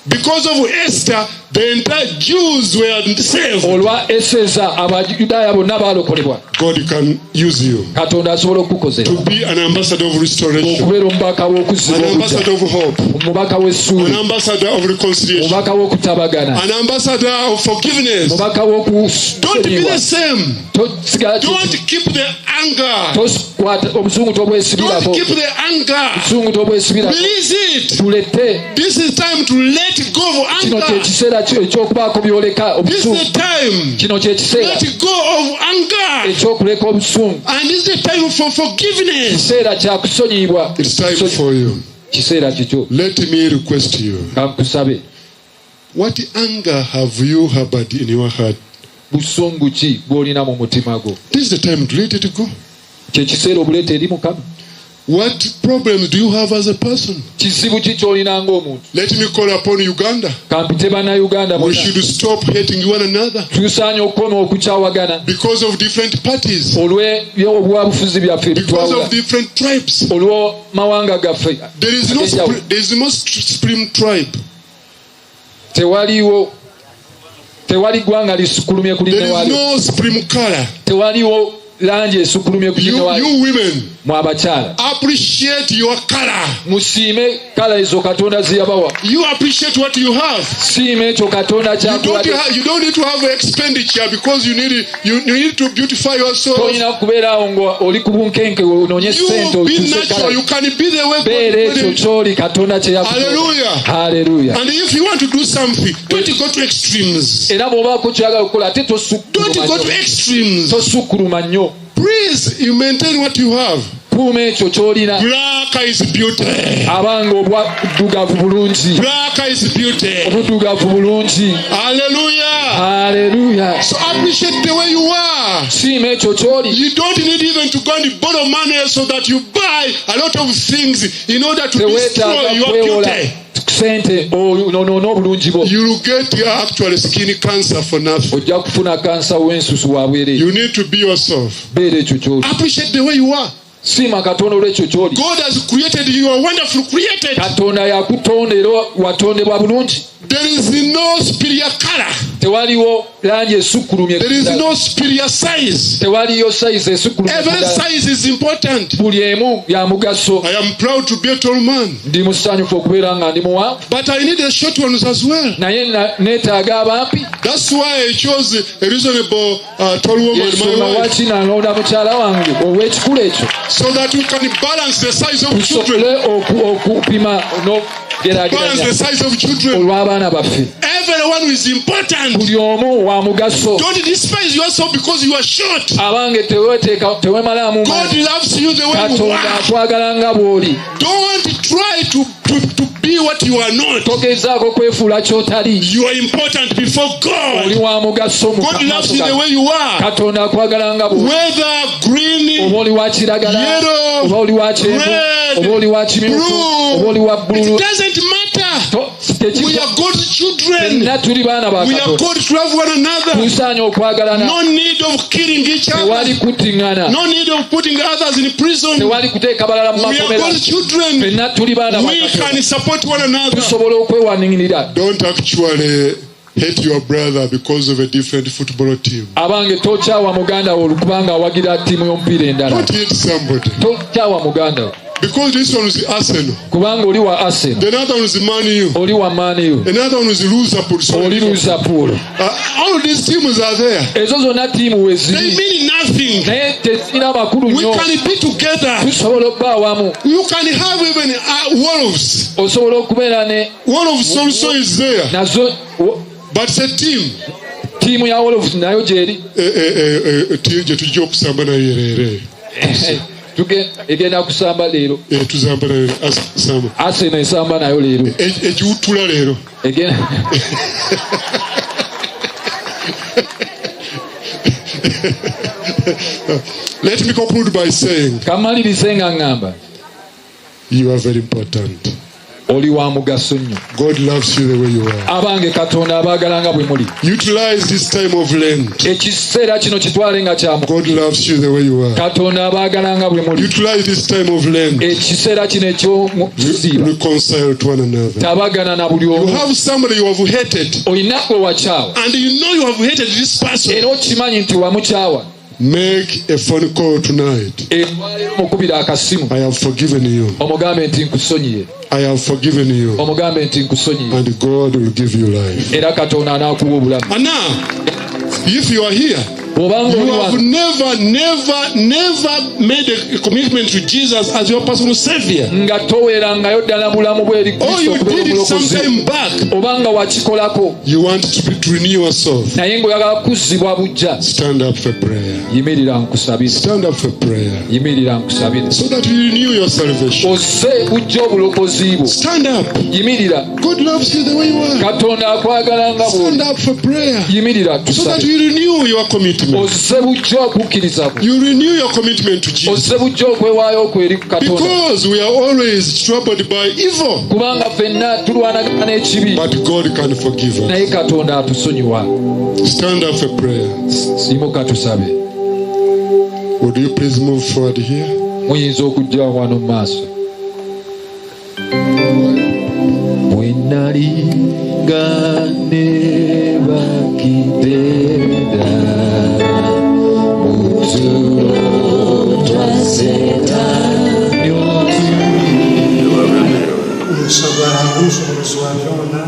Because of Esther, The entire Jews were saved. Olwa Eseza Abayudaaya bonna baalokolebwa. God can use you Katonda asobola okukukozesa to be an ambassador of restoration, okubeera omubaka an w'okuzzibwa obujja, ambassador of hope, omubaka an w'essuubi, ambassador of reconciliation, omubaka w'okutabagana, an ambassador of forgiveness. omubaka Don't be w'okusonyiwa. the same. Tosigala Don't keep the anger. Tokwata obusungu, Don't tobwesibirako. keep the anger. Obusungu tobwesibirako. Release it. Tulete. This is time to let go of Kino anger. kyekiseera ekyokubaako byoleka This is obusungu. the time. Kino kyekiseera Let go of anger. ekyokuleka obusungu. And this is the time for forgiveness. Kiseera kyakusonyiyibwa. It's time for you. Kiseera kikyo. Let me request you. Kankusabe. What anger have you harbored in your heart? Busungu ki bw'olina mu mutima gwo? This is the time to let it go. Kyekiseera obuleeta eri Mukama. What problems do you have as a person? Kizibu ki ky'olina ng'omuntu? Let me call upon Uganda. Kampite Bannayuganda We bonna. should stop hating one another Tusaanye okukoma okukyawagana because of different parties, olw'obwabufuzi byaffe because ebitwawula, of different tribes. olw'amawanga gaffe ag'enjawulo. There is no supreme tribe. Tewaliwo, tewali ggwanga lisukkulumye ku There linne is waalyo. no supreme color. Tewaliwo langi esukkulumye ku linne waalyo. You women, Mwe abakyala, appreciate your color. musiime kala ezo Katonda ze yabawa. You appreciate what you have. Siima ekyo Katonda You don't, kyakuwadde. you don't need to have expenditure because you need to beautify yourself. Tolina kubeeraawo nga oli ku bunkenke onoonye ssente You be okyuse natural. kala. You can be the way God Beera ekyo created. ky'oli Katonda kye yakutonda. Hallelujah. Haleluya. And if you want to do something, don't go to extremes. Era bw'obaako kyoyagala okukola, ate Don't tosukkuluma go to nnyo. extremes. Tosukkuluma nnyo. Please, you maintain what you have. Kuuma ekyo ky'olina. Black is beauty. Abanga obwaddugavu bulungi. Black is beauty. Obuddugavu bulungi. Hallelujah. Haleluya. So appreciate the way you are. Siima ekyo ky'oli. You don't need even to go and borrow money so that you buy a lot of things in order to destroy Teweetaaga your kwewola beauty. sente onoone obulungi bwo. You will get actually skin cancer for nothing. Ojja kufuna kansa w'ensusu wa bwereere. You need to be yourself. Beera ekyo ky'oli. Appreciate the way you are. Siima Katonda olw'ekyo ky'oli. God has created you. You are wonderful created. Katonda yakutonda era watondebwa bulungi. There is no superior color. Tewaliwo langi esukkulumye There is no superior size. Tewaliyo sayizi esukkulumye ku Every ddala. size is important. Buli emu ya mugaso. I am proud to be a tall man, Ndi musanyufu okubeera nga ndi muwanvu, but I need the short ones as well. naye neetaaga abampi. That's why I chose a reasonable tall woman, my Yensonga wife, waki nalonda mukyala wange ow'ekikula ekyo, so that we can balance the size of children. tusobole okupima Balance n'okugeraageranya the size of children. olw'abaana baffe. Everyone is important. Buli omu wa mugaso. Don't despise yourself because you are short. Abange, teweemalaamu God maanyi. loves you the way you Katonda are. akwagala nga bw'oli. Don't try to be what you are not. Togezaako kwefuula ky'otali. You are important before Oli God. wa mugaso mu God loves maaso you the ga way you are. Katonda akwagala nga bw'oli. Whether green, Oba oli wa kiragala, yellow, oba oli wa kyenvu, red, oba oli wa kimyufu, blue, oba oli wa it bbululu, doesn't matter. We are God's children. Ffenna tuli baana ba We are Katonda. called to love one another. Tusaanye okwagalana. No need of killing each Tewali other. kuttiŋŋana. No need of putting others in prison. Tewali kuteeka balala mu We are makomera. God's children. Ffenna tuli baana ba We Katonda. can support one another. Tusobola okwewanirira. Don't actually hate your brother because of a different football team. Abange, tokyawa muganda wo olukubanga awagira ttiimu y'omupiira endala. Don't hate somebody Tokyawa muganda wo because this one is Arsenal. kubanga oli wa Arsenal, The other one is Man U. oli wa Man U, Another one is Liverpool. Sorry. oli Liverpool. All these teams are there. Ezo zonna ttiimu They weziri, mean nothing. naye tezirina makulu We nnyo. can be together. Tusobola okuba awamu. You can have even wolves. Osobola okubeera ne Wolves also is there, nazo but it's a team. Ttiimu ya Wolves nayo gyeri. Ttiimu gye tujja okusamba nayo leero. Egenda kusamba leero. Tuzamba nayo samba. Arsenal esamba nayo leero. Egiwutula leero. Egenda. Let me conclude by saying Kamalirize nga ŋŋamba, you are very important. Oli wa mugaso nnyo. God loves you the way you are. Abange Katonda abaagala nga bwe muli. Utilize this time of Lent. Ekiseera kino kitwale nga kya God loves you the way you are. Katonda abaagala nga bwe muli. Utilize this time of Lent. Ekiseera kino eky'okusiiba. Reconcile to one another. Tabagana na buli You omu. have somebody you have hated. Olina gwe wakyawa. And you know you have hated this person. Era okimanyi nti wamukyawa. Make a phone call tonight. Olwaleero mukubira akasimu. I have forgiven you. Omugambe nti nkusonyiye. I have forgiven you. Omugambe nti nkusonyiye. And God will give you life. Era Katonda anaakuwa obulamu. And now, if you are here, Bw'obanga you oli have wano never, never, never made a commitment to Jesus as your personal savior. Nga toweerangayo ddala bulamu bwe eri Or Kristo you okubeera did it some omulokozi. time back. Oba nga wakikolako. You want to renew yourself. Naye ng'oyagala kuzzibwa buggya. Stand up for prayer. Yimirira nkusabire. Stand up for prayer. Yimirira nkusabire. So that you renew your salvation. Ozze buggya obulokozi bwo. Stand up. Yimirira. God loves you the way you are. Katonda akwagala nga Stand bw'oli. up for prayer. Yimirira So that tusabe. you renew your commitment. Ozze buggya okukkiriza kwo. You renew your commitment to Jesus. Ozze buggya okwewaayo kwo eri Katonda. Because we are always troubled by evil. Kubanga ffenna tulwanagana n'ekibi. But God can forgive us. Naye Katonda atusonyiwa. Stand up for prayer. Simuka tusabe. Would you please move forward here? Muyinza okujja wano mu maaso. Bwe nali nga neebakidde ddala mu tulo twa Setaani Omugisha gwa Ruhanga omushobozi wa byona,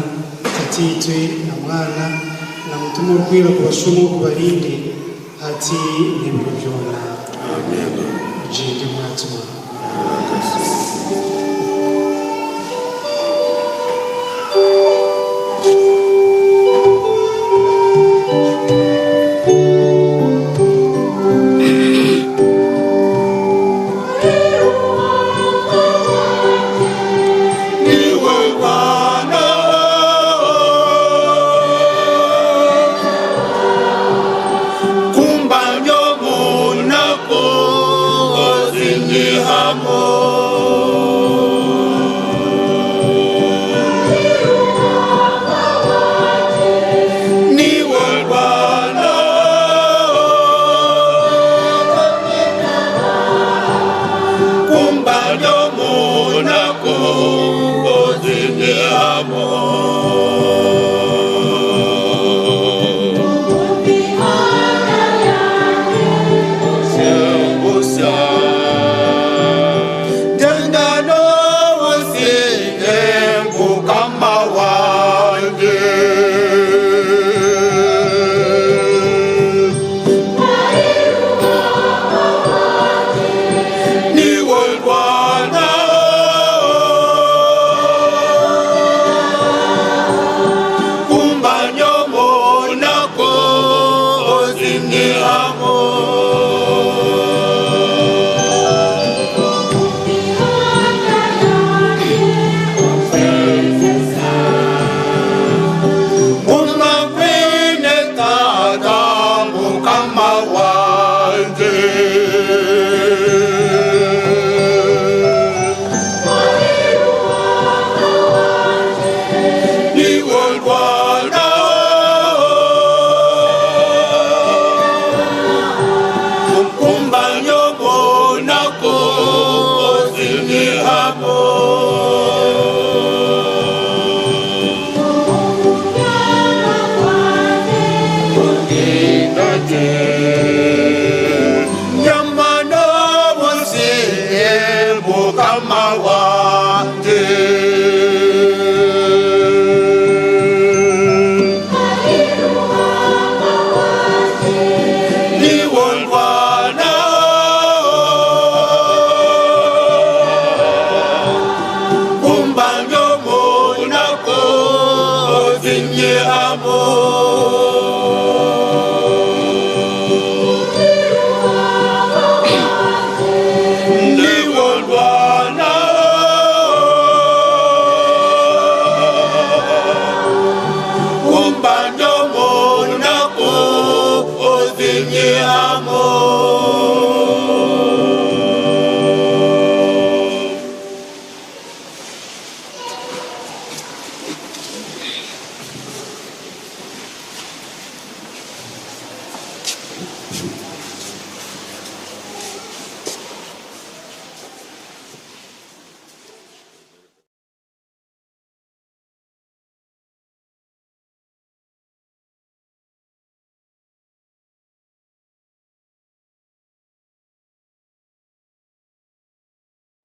Tataitwe na Mwana na Mutima Orikwera kubashuma okubarinde hati n'ebiro byona. Mugyende mwatuma. Ni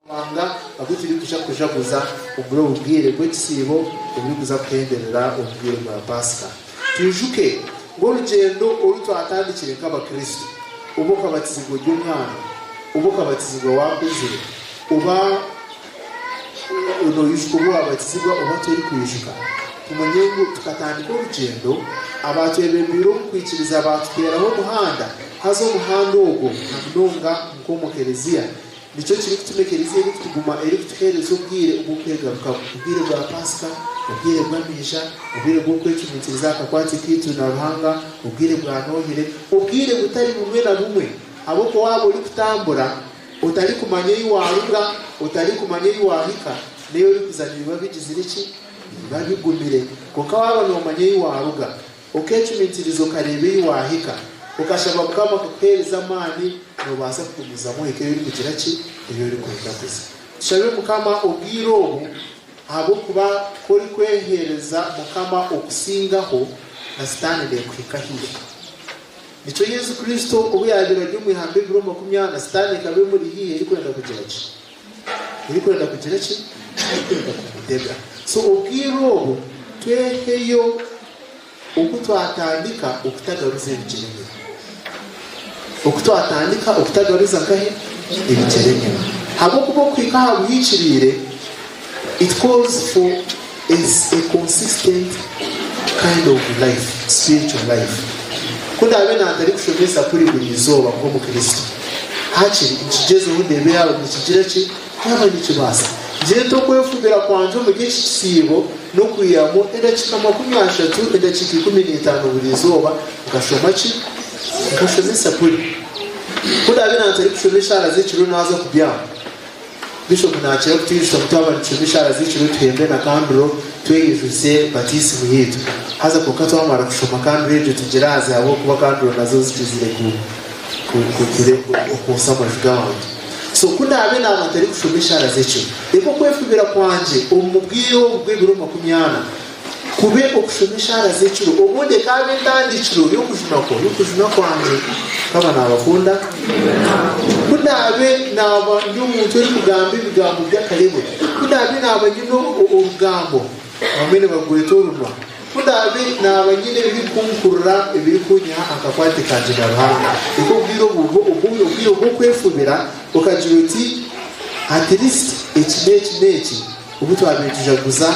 Ruhanga agu turikuja kujaguza omuri obu bwire bw'ekisiibo oburikuza kuhenderera omu bwire bwa Paasika. Twijuke ngu orugyendo oru twatandikire nk'Abakristo, oba okabatizibwa ori omwana, oba okabatizibwa waakuzire, oba noijuka obu waabatizibwa oba torikwijuka, tumanye ngu tukatandika orugyendo, abaatwebembeire omu kwikiriza baatuteeraho omuhanda, haza omuhanda ogwo na munonga nk'omu Kelezia, Nikyo kirikutuma ekereziya erikutuguma erikutuheereza obwire obw'okwegarukamu, obwire bwa Paasika, obwire bw'amaija, obwire bw'okwecumitiriza aha kakwate kaitu na Ruhanga, obwire bwa Nohire, obwire butari bumwe na bumwe. Ahabw'okuba waaba orikutambura otarikumanya ei waaruga, otarikumanya ei waahika n'ei orikuza nibiba bigizire ki? Nibiba bigumire. Kwonka waaba noomanya ei waaruga, Okeecumitiriza okareeba ei waahika, okashaba Mukama kukuheereza amaani, noobaasa kugumizamu ohike ei orikugira ki? Ei orikwenda kuza. Tushabe Mukama obwire obu ahabw'okuba ku orikweheereza Mukama okusingaho, na Sitaane neekuhika haihi. Nikyo Yesu Kristo obu yaabaire ari omu ihamba ebiro 40, Sitaane ekaba emuri haihi erikwenda kugira ki? Erikwenda kugira ki? Erikwenda kumutega. So obwire obu tweheyo oku twatandika okutagaruza ebigyere enyima. Oku twatandika okutagaruza nkahe? Ebigyere enyima. Ahabw'okuba okuhika aha buhikiriire it calls for a, a consistent kind of life, spiritual life. Ku ndaabe nantarikushoma esapuri buri izooba nk'Omukristo, hakiri nkigyezeho ndeebe yaaba nikigira ki, yaaba nikibaasa. Ngire nta okwefubira kwangye omuri eki kisiibo n'okwihamu edakiika 30, edakiika 15 buri izooba nkashoma ki? Nkashoma esapuri. Ku ndaabe nantarikushoma eshaara z'ekiro naaza kubyama, Bishop nakira kutwijutsya ngu twaba nitushoma eshaara z'ekiro tuhembe na kanduro tweyijusye batisimu yaitu. Haza kwonka twamara kushoma kanduro egyo tugiraaze ahabw'okuba kanduro nazo zikizire kwotsya amaju g'abantu. So ku ndaabe naaba ntarikushoma eshaara z'ekiro, reka okwefubira kwangye omu bwire obu bw'ebiro 40 kube okushoma eshaara z'ekiro obundi ekaaba entandikiro y'okujunwa kwo, y'okujunwa kwangye. Mukama naabakunda. Ku ndaabe naaba ndi omuntu orikugamba ebigambo by'akarebwe, ku ndaabe naaba nyine orugambo, abamwe nibarweta orunwa, ku ndaabe naaba nyine ebirikunkurura, ebirikunyiha aha kakwate kangye na Ruhanga, reka obwire obu bube obwire bw'okwefubira, okagira oti, At least eki n'eki n'eki. Obu twabaire nitujaguza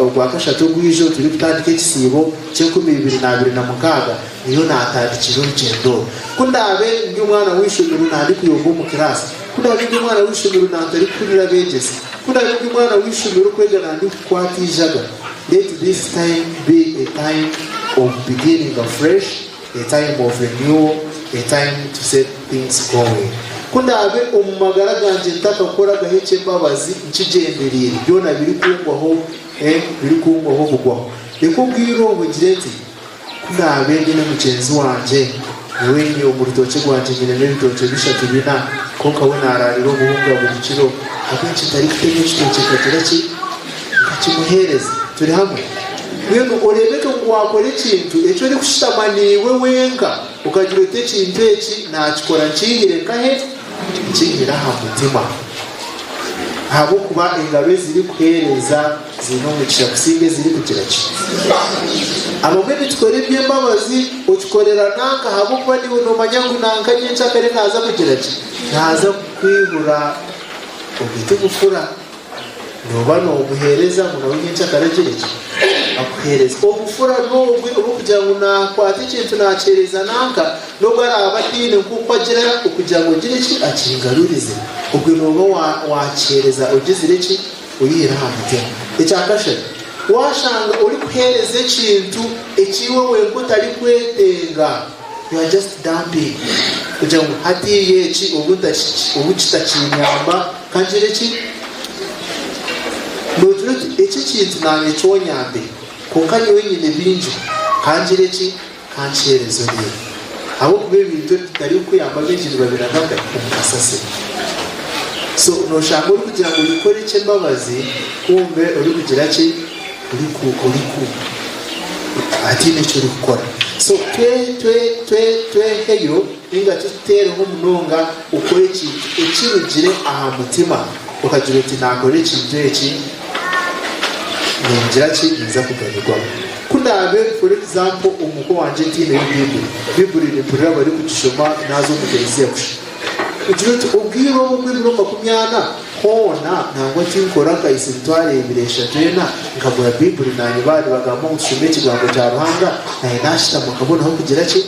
Ogwakashatu ogwijo turikutandika ekisiibo ky'enkumi ibiri na abiri na mukaaga, niyo naatandikire orugyendo oru. Ku ndaabe ndi omwana w'eishomero nandikuyomba omu kiraasi, ku ndaabe ndi omwana w'eishomero nantarikuhurira abeegyesa, ku ndaabe ndi omwana w'eishomero okwega nandikukwata eijaga, let this time be a time of beginning afresh, A time of renewal, a time to set things going. Ku ndaabe omu magara gangye ntakakoragaho eky'embabazi nkigyendereire, byona birikungwaho, eh, birikungwaho bugwaho. Reka obwire obu ngire nti, ku ndaabe nyine mugyenzi wangye, nyowe nyine omu rutookye rwangye nyinemu ebitookye bishatu bina, kwonka we naaraarira obuhunga buri kiro, ahabw'enki ntarikutema ekitookye nkagira ki? Nkakimuheereza. Turi hamwe? Mbwenu oreebeke ngu waakora ekintu eki orikushutama naiwe wenka okagira oti ekintu eki naakikora nkiihire nkahe? Nkiihire aha mutima. Ahabw'okuba engaro ezirikuheereza ziine omugisha kusinga ezirikugira ki? Abamwe nitukora eby'embabazi okikorera nanka ahabw'okuba naiwe noomanya ngu nanka nyenkyakare naaza kugira ki? Naaza kukwihura. Obwo tibufura. Nooba noomuheereza ngu nawe nyenkyakare agire ki? Akuheereze. Obufura n'obwe obw'okugira ngu naakwata ekintu naakiheereza nanka, n'obu araabe ataine nk'oku agira okugira ngu agire ki akingarurize. Obwe nooba waakiheereza ogizire ki? Oyihire aha mutima. Ekya kashatu, waashanga orikuheereza ekintu eki iwe wenka otarikwetenga, you are just dumping, kugira ngu hatiiya eki obu kitakiinyamba Ka ngire ki? Noogira oti, Eki ekintu naanye kyonyambe, kwonka nyowe nyine bingi. Ka ngire ki? Ka nkiheereze oriya. Ahabw'okuba ebintu ebitarikukuyamba baingi nibabiraga omu kasasiro. So nooshanga orikugira ngu orikukora eky'embabazi kumbe orikugira ki? Oriku, oriku, hataine eki orikukora. So twe, twe, twe, tweheyo. Ninga tuteereho munonga ukore ekintu ekirugire aha mutima, ukagira uti nakora ekintu eki ningira ki ninza kuganirwamu. Kundabe for example omuko wanje ntiineyo Bibuli, Bibuli nimpurira bari kugishoma naza omu kereziya kusha. Ugira uti obwire obu bw'ebiro 40 hoona nangwa tinkora nkahisa emitwaro 2, 3, 4 nkagura Bibuli nanye bari bagamba ngu tushome ekigambo kya Ruhanga, naye nashitama nkabonaho kugira ki,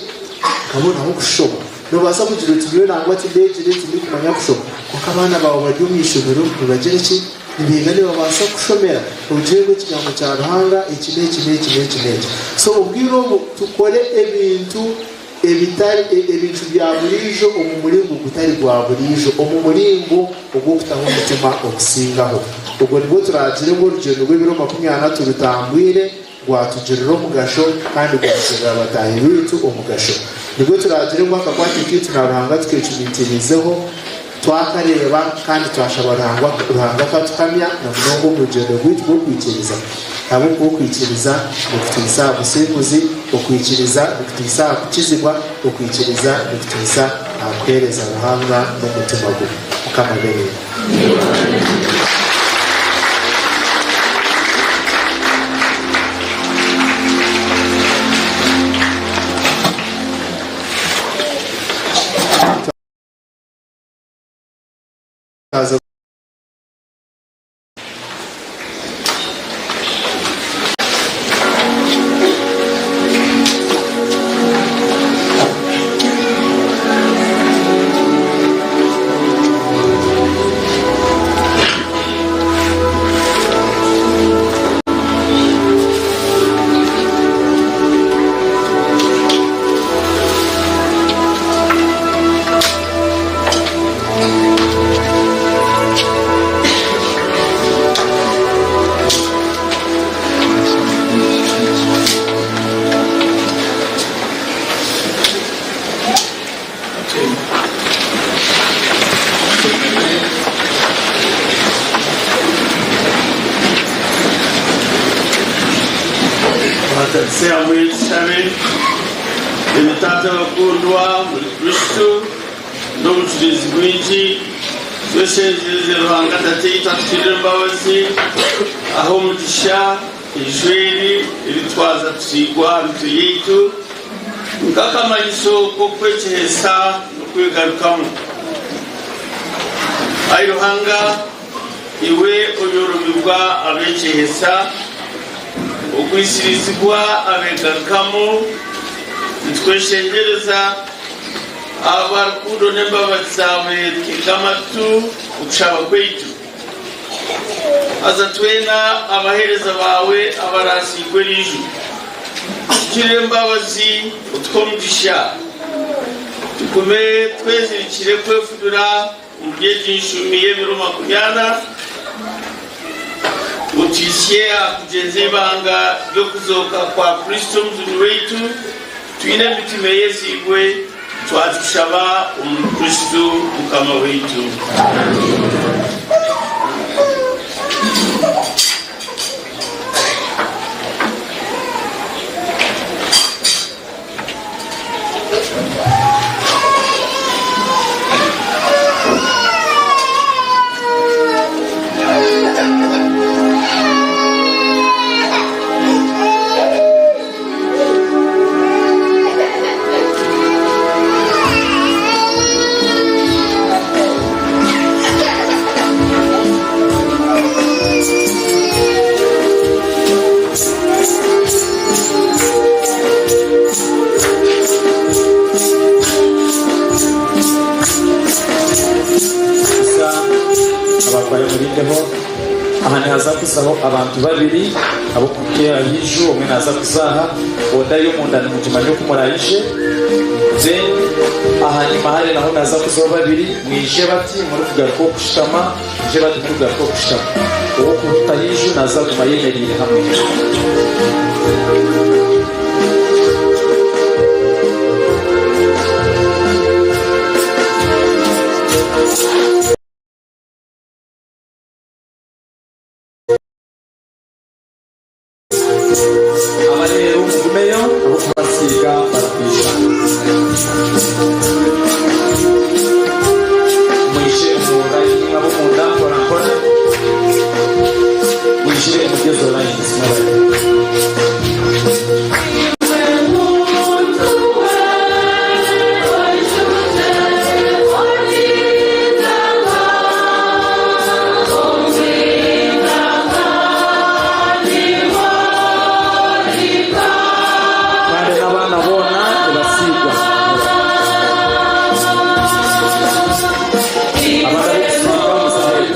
nkabonaho kushoma. Nobaasa kugira uti nyowe nangwa tindeegire tindikumanya kushoma, kwonka abaana baawe bari omu ishomero nibagira ki, nibiga nibabaasa kushomera ogire ngu ekigambo kya Ruhanga eki n'eki n'eki n'eki n'eki. So obwire obu tukore ebintu ebitari ebintu bya buriijo omu muringo gutari gwa buriijo, omu muringo ogw'okutaho omutima okusingaho. Ogwo nibwo turagire ngu orugyendo rw'ebiro 40 turutambwire rwatugirira omugasho kandi rwagirira abataahi baitu omugasho. Nibwo turagire ngu akakwate kaitu na Ruhanga tukecumitiriizeho, twakareeba kandi twashaba Ruhanga akatuhamya na munonga omu rugyendo rwaitu rw'okwikiriza. Ahabw'okuba okwikiriza nikutuhisa aha businguzi, okwikiriza nikutuhisa aha kukizibwa, okwikiriza nikutuhisa aha kuheereza Ruhanga n'omutima gumwe. Mukama abe naimwe. Twaza Tubatandise hamwe tushabe. Taata abakundwa muri Kristo n'obucureezi bwingi, tweshengyereze Ruhanga Tataitwe atugirire embabazi, ahe omugisha eiju eri eritwaza kusiigwa aha mitwe yaitu nk'akamanyiso k'okwekyehesa n'okwegarukamu. Ai Ruhanga, iwe oyorobibwa abeekyehesa, okwisirizibwa abeegarukamu, nitukweshengyereza ahabwa rukundo n'embabazi zaawe tuteeke amatu okushaba kwaitu. Haza twena abaheereza baawe abaraasiigwe eri iju, otugirire embabazi, otuhe omugisha, tugume twezirikire kwefubira omuri egi nshumi y'ebiro 40, otuhitsye aha kugyenza eibanga ry'okuzooka kwa Kristo Omujuni waitu, twine emitima eyeziibwe, twakikushaba omuri Kristo Mukama waitu. Gusa abarwayi murindeho. Aha nihaza kuzaho abantu babiri ab'okuteera riju, omwe naza kuzaha ondi ari omunda nimugimanya oku murayije. Then ahanyima hare naho naza kuzaho babiri, mwije bati murikugaruka okushutama, mwije bati murikugaruka okushutama. Ow'okuruta riju naza kuguma ayemereire hamwe. Abareeru mugumeyo, ab'okubasiiga barikwija. Kandi n'abaana boona nibasiigwa. Abaana b'okusiigwa muziheere.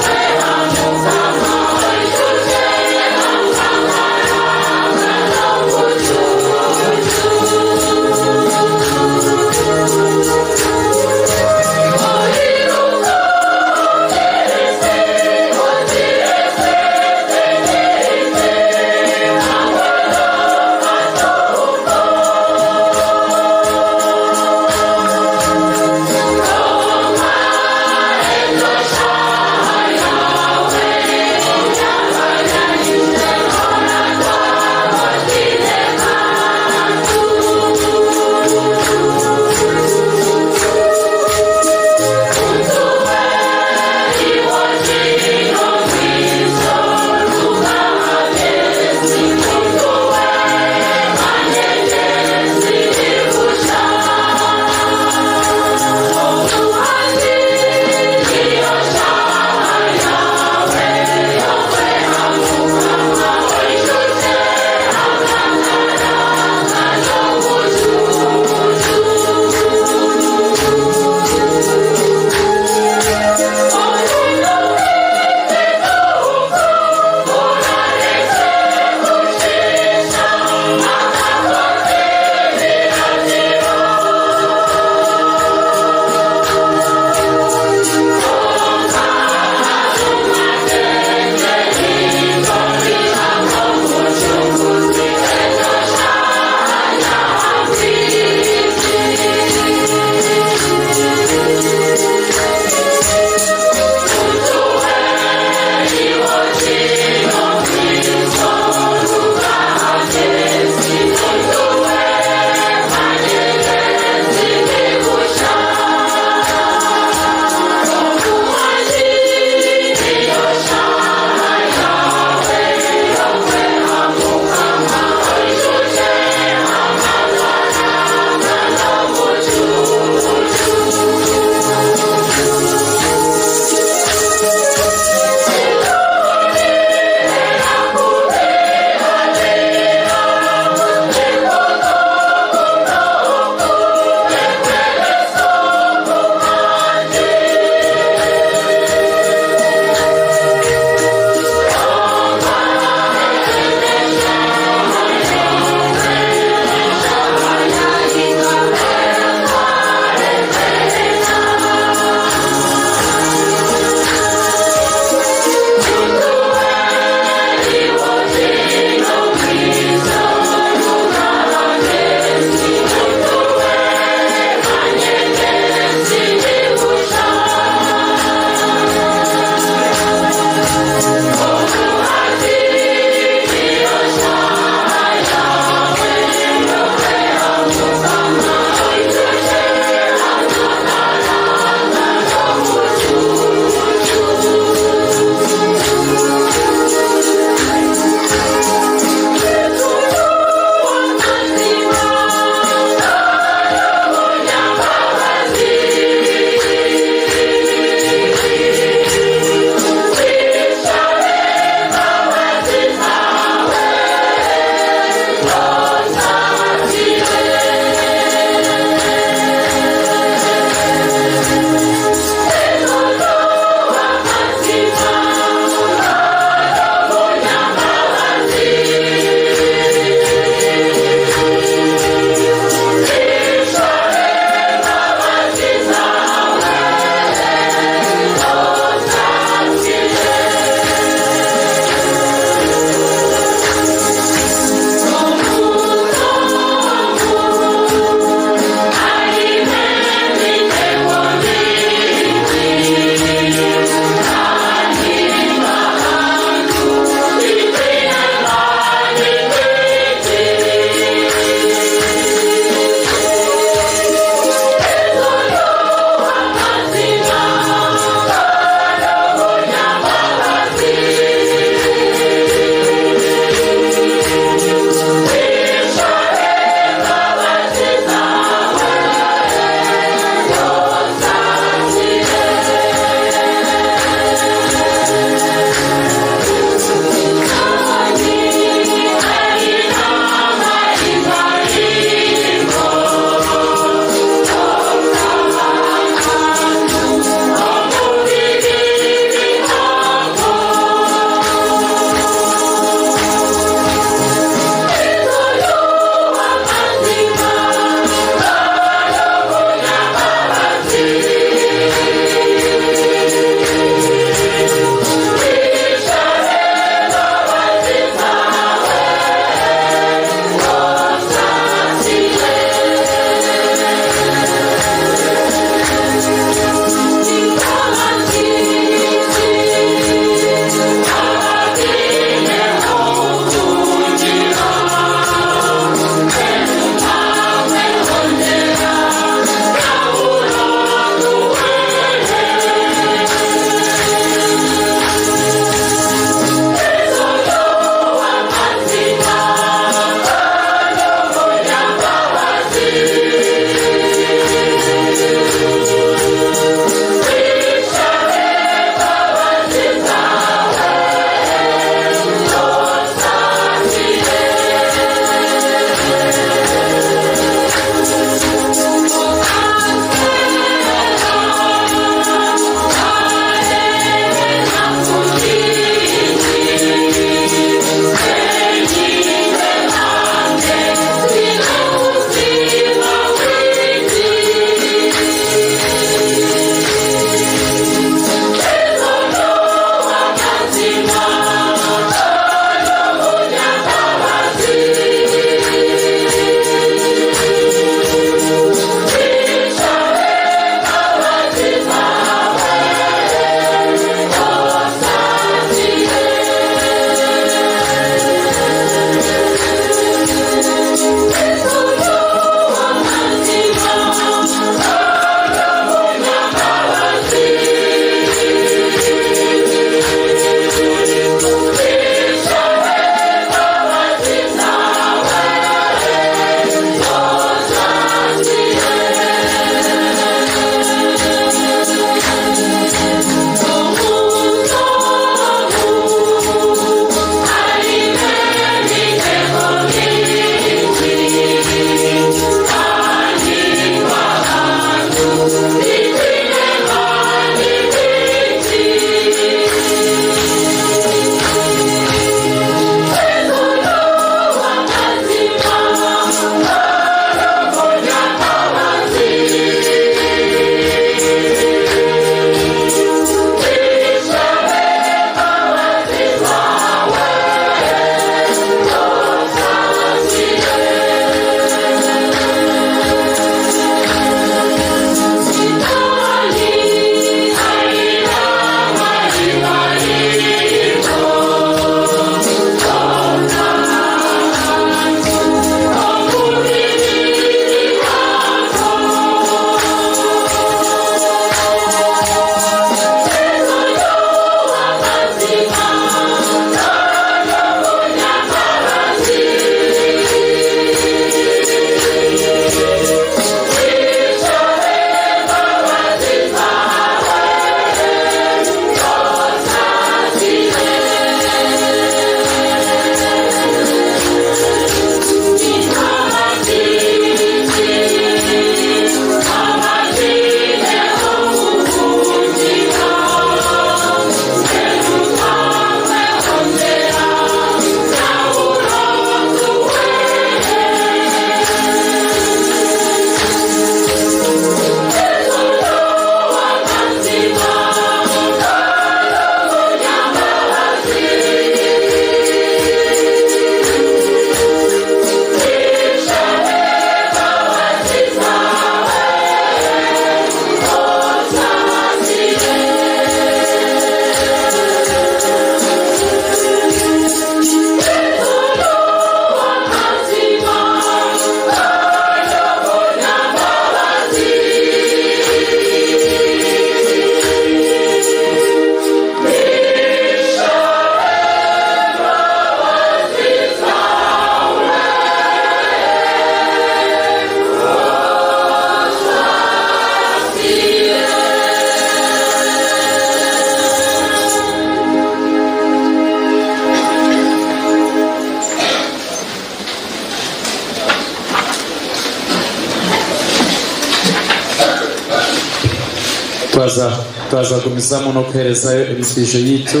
Twaza twazagumizamu n'okuherezayo emisiijo yitu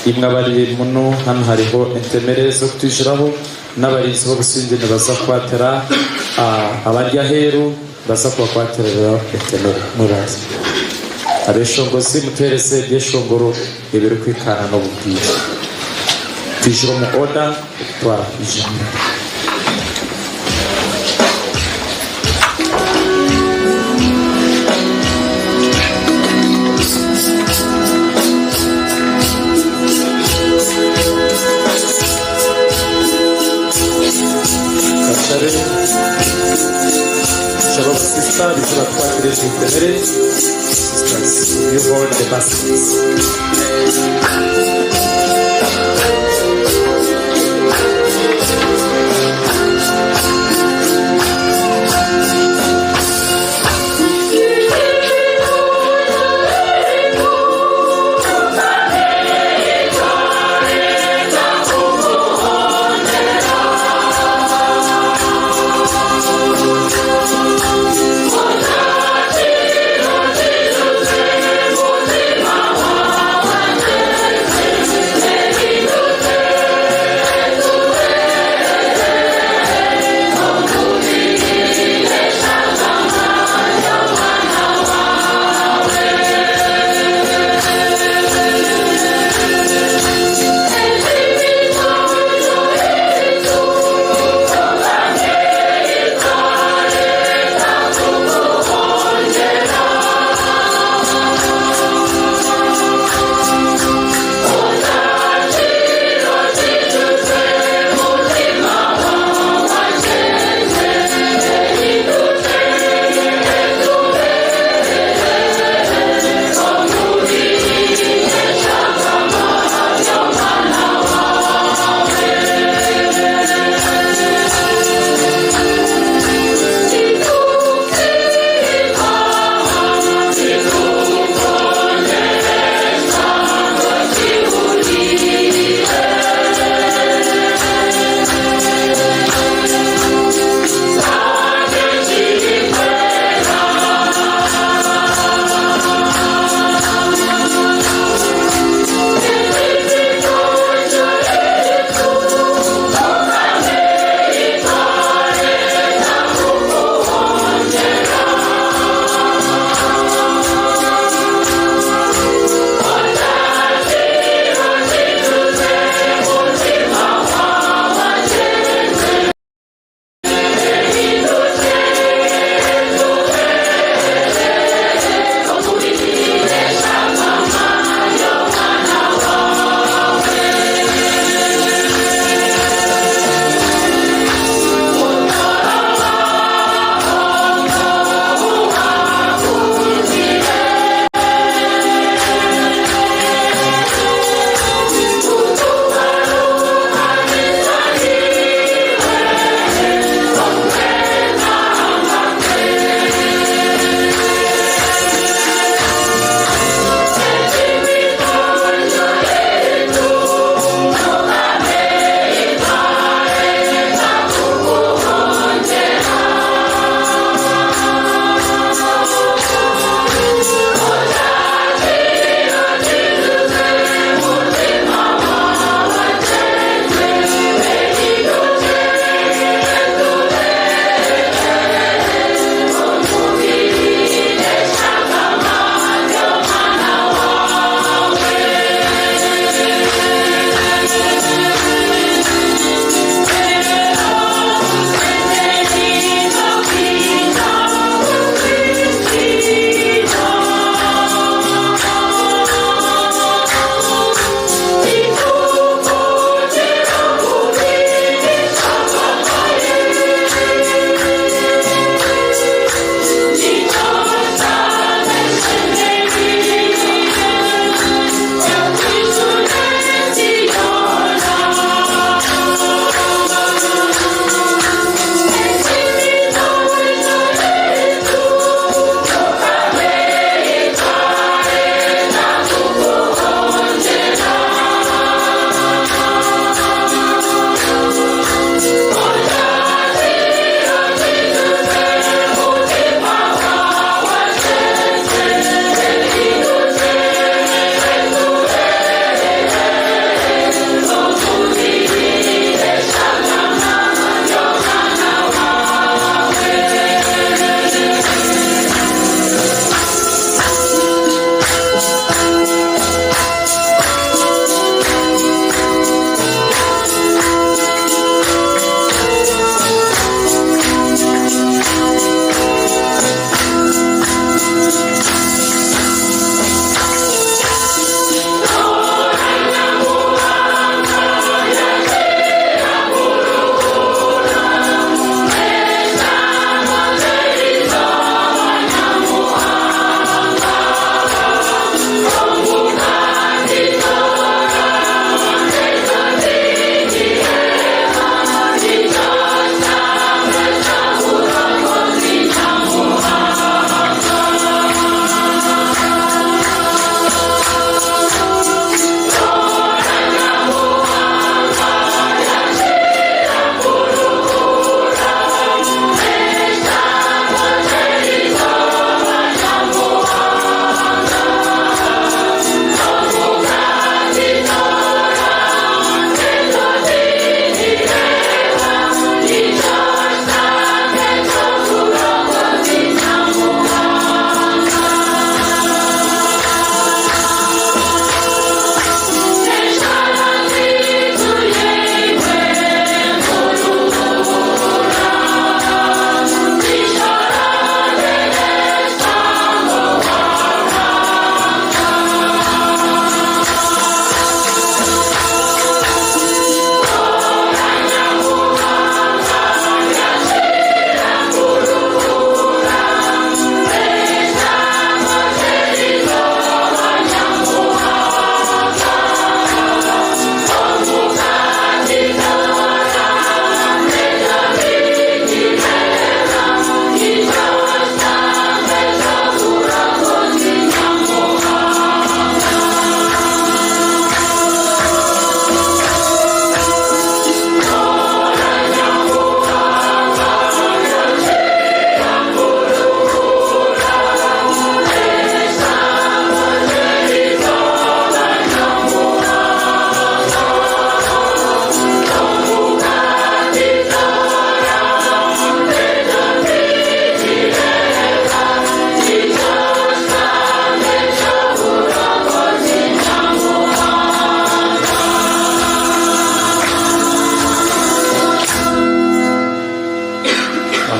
imwe abari muno hano hariho entemere zo kutwijiraho n'abarinzi b'obusinge nibaza kukwatira abari aheeru baza kubakwatirira entemere. Muraza abeshongozi, mutuhereze ebyeshongoro ebirikwikana n'obubwire. Twijire omu oda okutwara ijana. Kashabe shaba basista bize batwatire entemere. Sisters, you hold the baskets.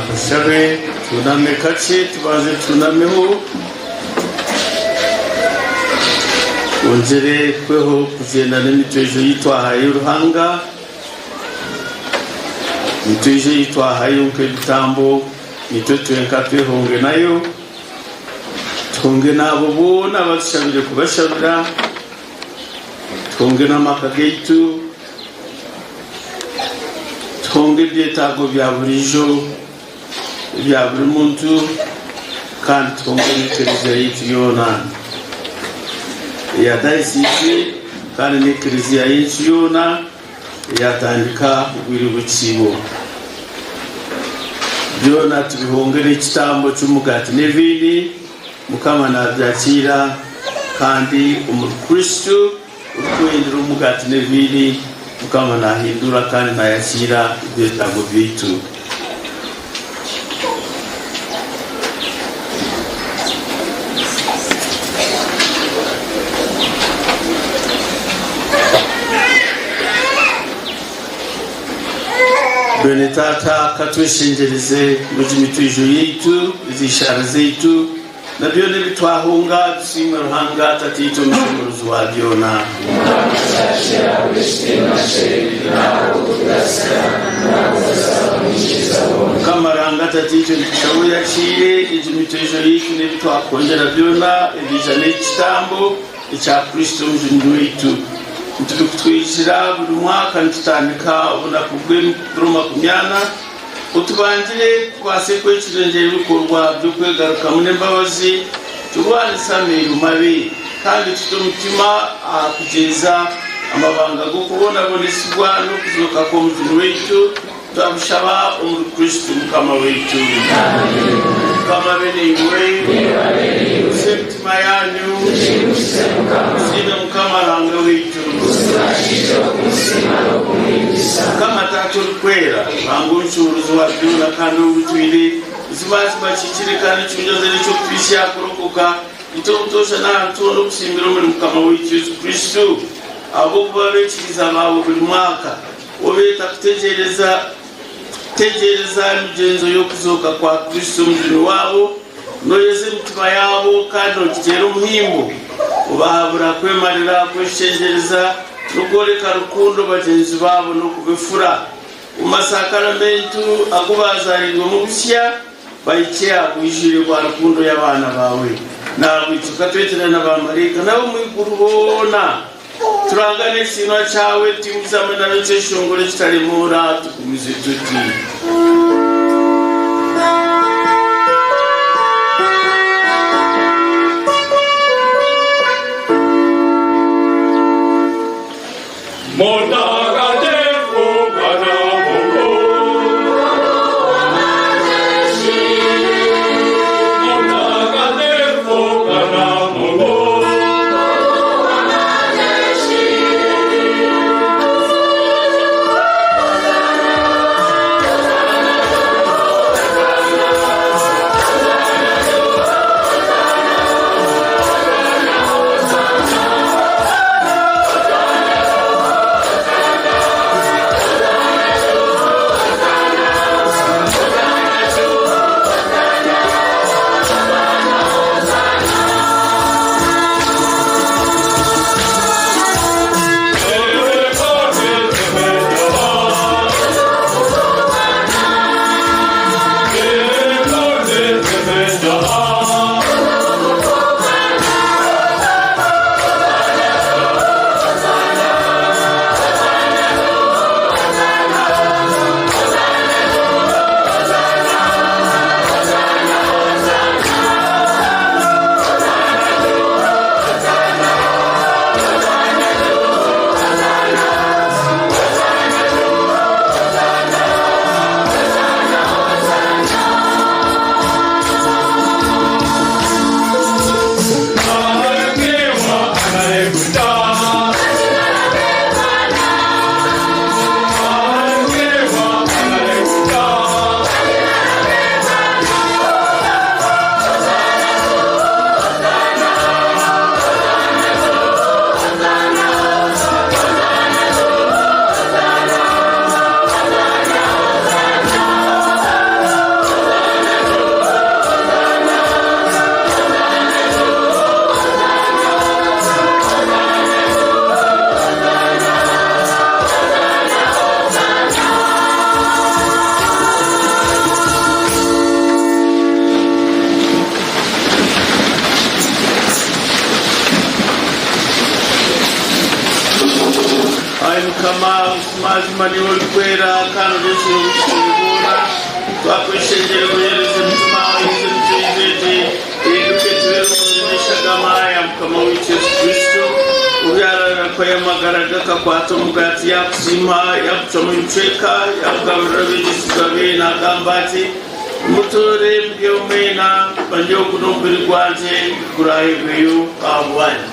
Katushabe tuname kakye, tubanze tunameho, twongere kweho kugenda n'emitejo yitwahaye Ruhanga, emitejo yitwahaye nk'ebitambo nitwe twenka twehonge nayo, twonge n'abo boona batushabire kubashabira, twonge n'amaka gaitu, twonge ebyetaago bya burijo bya buri muntu, kandi twonge n'ekereziya yaitu yoona eya dayisiisi, kandi n'ekereziya yaitu yoona eyatandika obwire bw'ekiibo. Byona tubihongere ekitambo ky'omugati n'ebindi, Mukama nabyakira, kandi omuri Kristo orikuhindura omugati n'ebindi, Mukama nahindura kandi nayakira ebyetaago byaitu. Bene tata, katweshengereze mugi mitwijo yaitu, ezishara zaitu, na byona ebitwahunga, tusiime Ruhanga tatiito omushumuruzi wa byona. Mukama Ruhanga tatiito nitushaba oyakiire egi mitwijo yaitu n'ebitwakwongyera byona ebija n'ekitambo ekya Kristo omujuni waitu. Nitubikutwijira buri mwaka nitutandika obunaku bw'ebiro 40, otubangire tubaase kwekirengera ebikorwa by'okwegarukamu n'embabazi, turwanise ameeru mabi, kandi tute omutima aha kugyeza amabanga g'okubonabonesibwa n'okuzooka kw'omujuni waitu, twabushaba omuri Kristo Mukama waitu. Mukama abe naiwe, muse emitima yanyu, musiime Mukama Ruhanga waitu. Mukama Taata orikwera, Ruhanga omushuburuzi wa byona kandi obutwire, zibazima kikire kandi kyongyezere eky'okutwisya kurokoka, itwe obutosha n'ahantu hoona okusimbira omuri Mukama waitu Yesu Kristo, ahabw'okuba beekiriza baawe buri mwaka, obeeta kutegereza emigyenzo y'okuzooka kwa Kristo omujuni waabo, noyeza emitima yaabo kandi ogiteera omuhimbo, obahabura kwemarira, kweshengyereza n'okworeka rukundo bagyenzi baabo n'okubefura. Omu masakaramentu agu bazaariirwemu busya, bahikye aha bwijwire bwa rukundo y'abaana baawe. Nahabwekyo katweterana bamalaika n'ab'omu iguru boona, turangane ekitinwa kyawe, tuyimukize hamwe nabo ekyeshongoro ekitaremuura, tugumize tuti. Mutakatifu Bwana Mungu, Mutakatifu Bwana Mungu, Mazima niwe orikwera kandi oresire obushuri bwona twakweshengyera obuhereza emitima ohereza emitwezete ehinduke tubere omubiri n'eshagama ya Mukama waitu Yesu Kristo obyarara kw'amagara gakakwata omugati yakusiima yakucwamu ebicweka yakugaburira abeegyesibwa be nagamba ati mutore murye omwena manye ogu n'omubiri gwangye gurahebweyo aha bwanyu.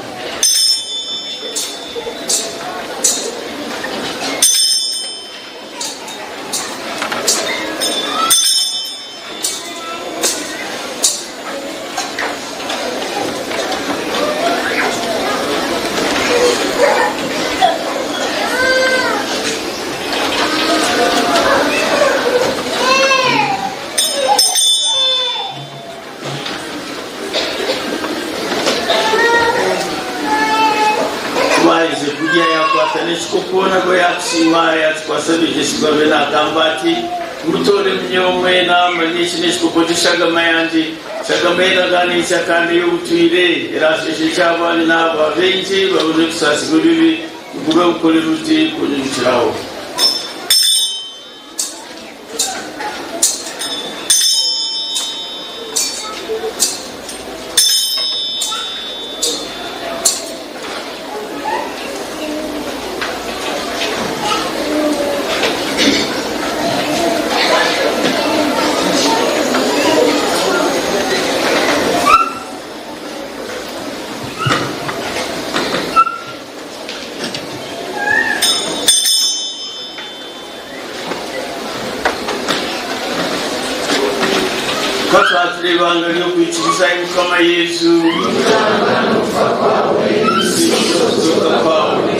Baheze kurya yakwata n'ekikopo nabwo yakusiima yakikwasa abeegyesibwa be nagamba ati mutore murye omwena manye eki n'ekikopo ky'eshagama yangye shagama y'endagaano kandi ey'obutwire erashesha eky'abaana n'aba baingi babone kusaasibwa ebibi gube bukore buti kunyibukiraho. Katwatira ibanga ry'okwikiriza Mukama Yesu kuzoka kwawe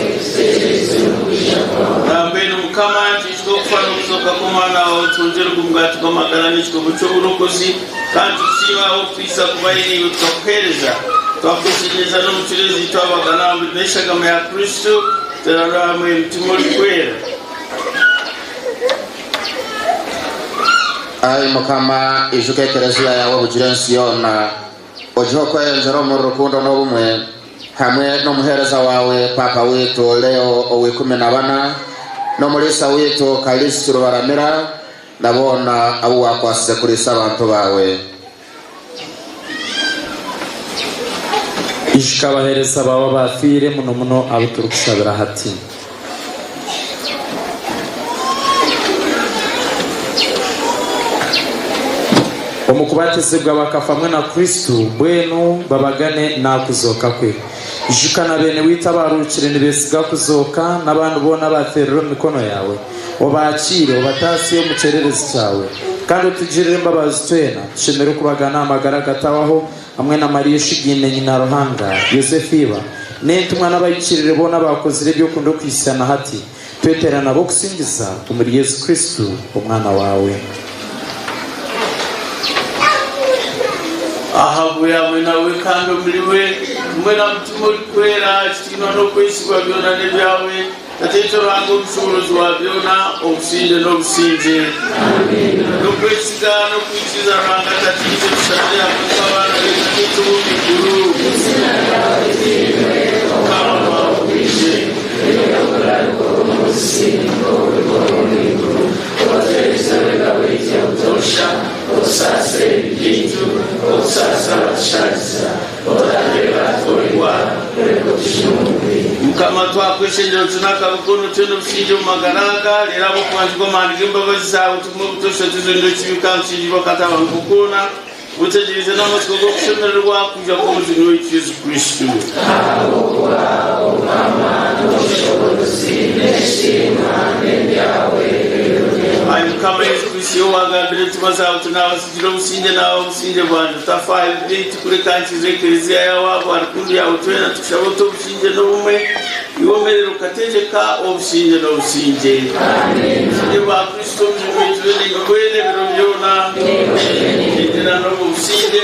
nambere Mukama nti ekyokufa n'okuzoka kw'omwana wawe twongyere ogumugati gw'amagara n'ekikopo ky'oburokozi kandi tukusiima okutwisa kuba niiwe tukakuheereza twakweshengyereza n'omucureezi twabagana n'eshagama ya Kristo terarura hamwe emitima orikwera. Ai Mukama ijuka ekereziya yawe bugire ensi yoona ogihe okweyongyera omu rukundo n'obumwe hamwe n'omuheereza wawe Papa witu Leo ow'ikumi na bana n'omuriisa witu Kalisitu Rubaramira na boona abu wakwasize kuriisa abantu bawe. Ijuka abaheereza bawe bafiire muno muno abo turikushabira hati. Omukubatizibwa bakafa hamwe na Kristo bwenu babagane nakuzoka kwe. Ijuka na bene witabarukire nibesiga kuzoka n'abantu bona baterera mikono yawe obakire obatasiye omu kyererezi kyawe kandi otugirire embabazi twena tushemere kubagana amagara gatabaho hamwe na Mariya Ushigine nyina Ruhanga Yosefiba n'entumwa n'abayikirire bona bakozire eby'okunda okwisana hati tweterana bo kusingiza omuri Yesu Kristo omwana wawe. Ahabu yawe nawe kandi omuri we mwe na mutima orikwera ekitiinwa n'okwesigwa byona n'ebyawe Tateito Ruhanga omushuburuzi wa byona obusingye n'obusingye n'okwesiga n'okwikiriza Ruhanga Tatiito tusabire hamwe tw'abaana be Tatiito w'omu iguru Mukama wawe wije Mukama twakweshengyera otunaka bukono twena obusingye omu magara aga rero ab'okubanzibwa amaani g'embabazi zaawe tugume obutosha tuzonde ekibi kandi tusingirwe akataba nkukuna butegereze n'amatsiko g'okushemererwa kwija kw'omujuni waitu Yesu Kristo. Ai Mukama Yesu Kristo wagambire entumwa zaawe tunaabasigira obusingye naawe obusingye bwangye tutafayo beitu kureka nkiza ekereziya yawe abo rukundo yawe twena tukushaba ote obusingye n'obumwe iwomerera ukategeka obusingye n'obusingye. Obusingye bwa Kristo omujuni waitu bene bwene ebiro byona ngira n'obwo busingye.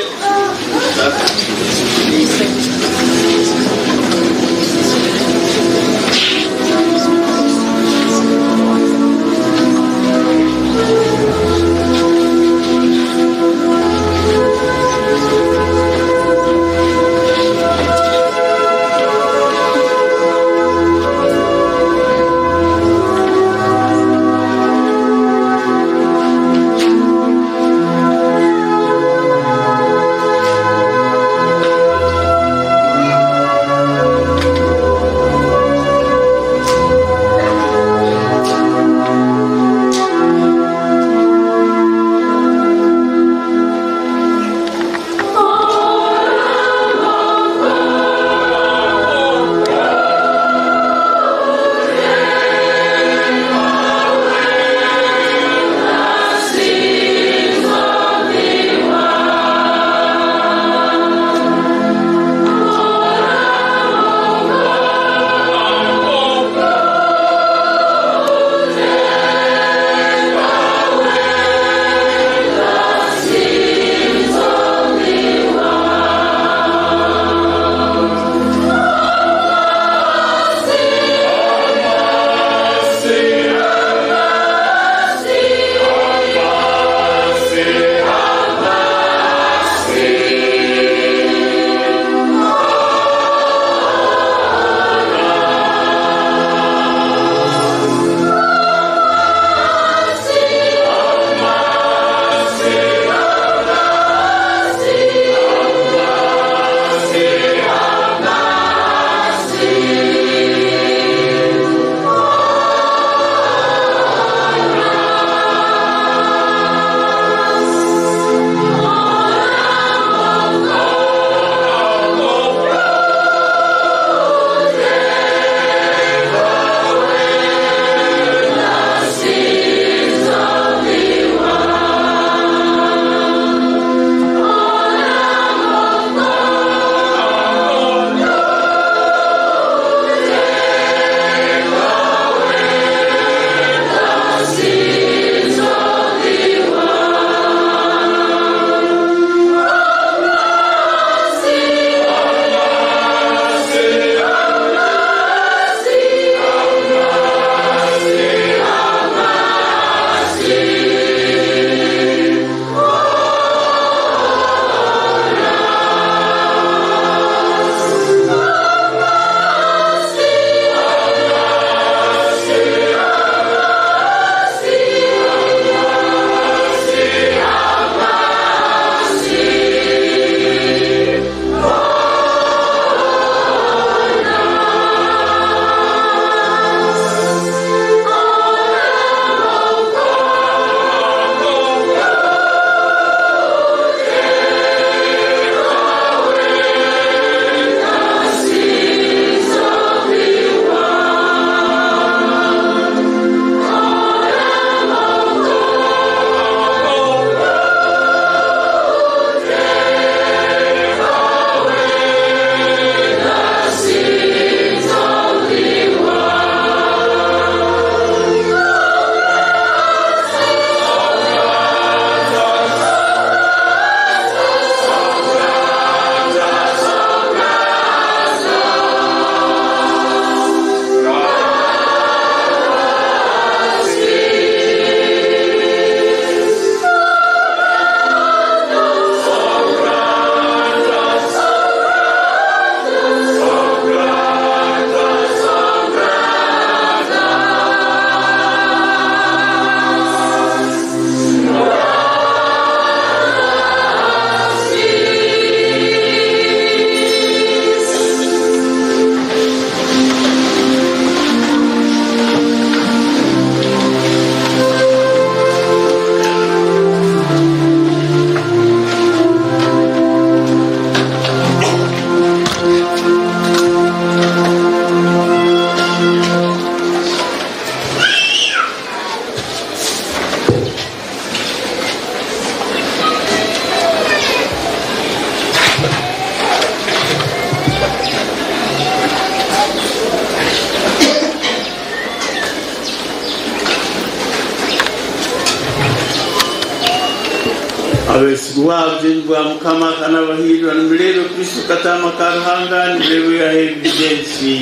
Abesigwa abugyenyi bwa Mukama kanabahirwa nimurebe Kristo katama ka Ruhanga nimurebe yaheebwa ensi.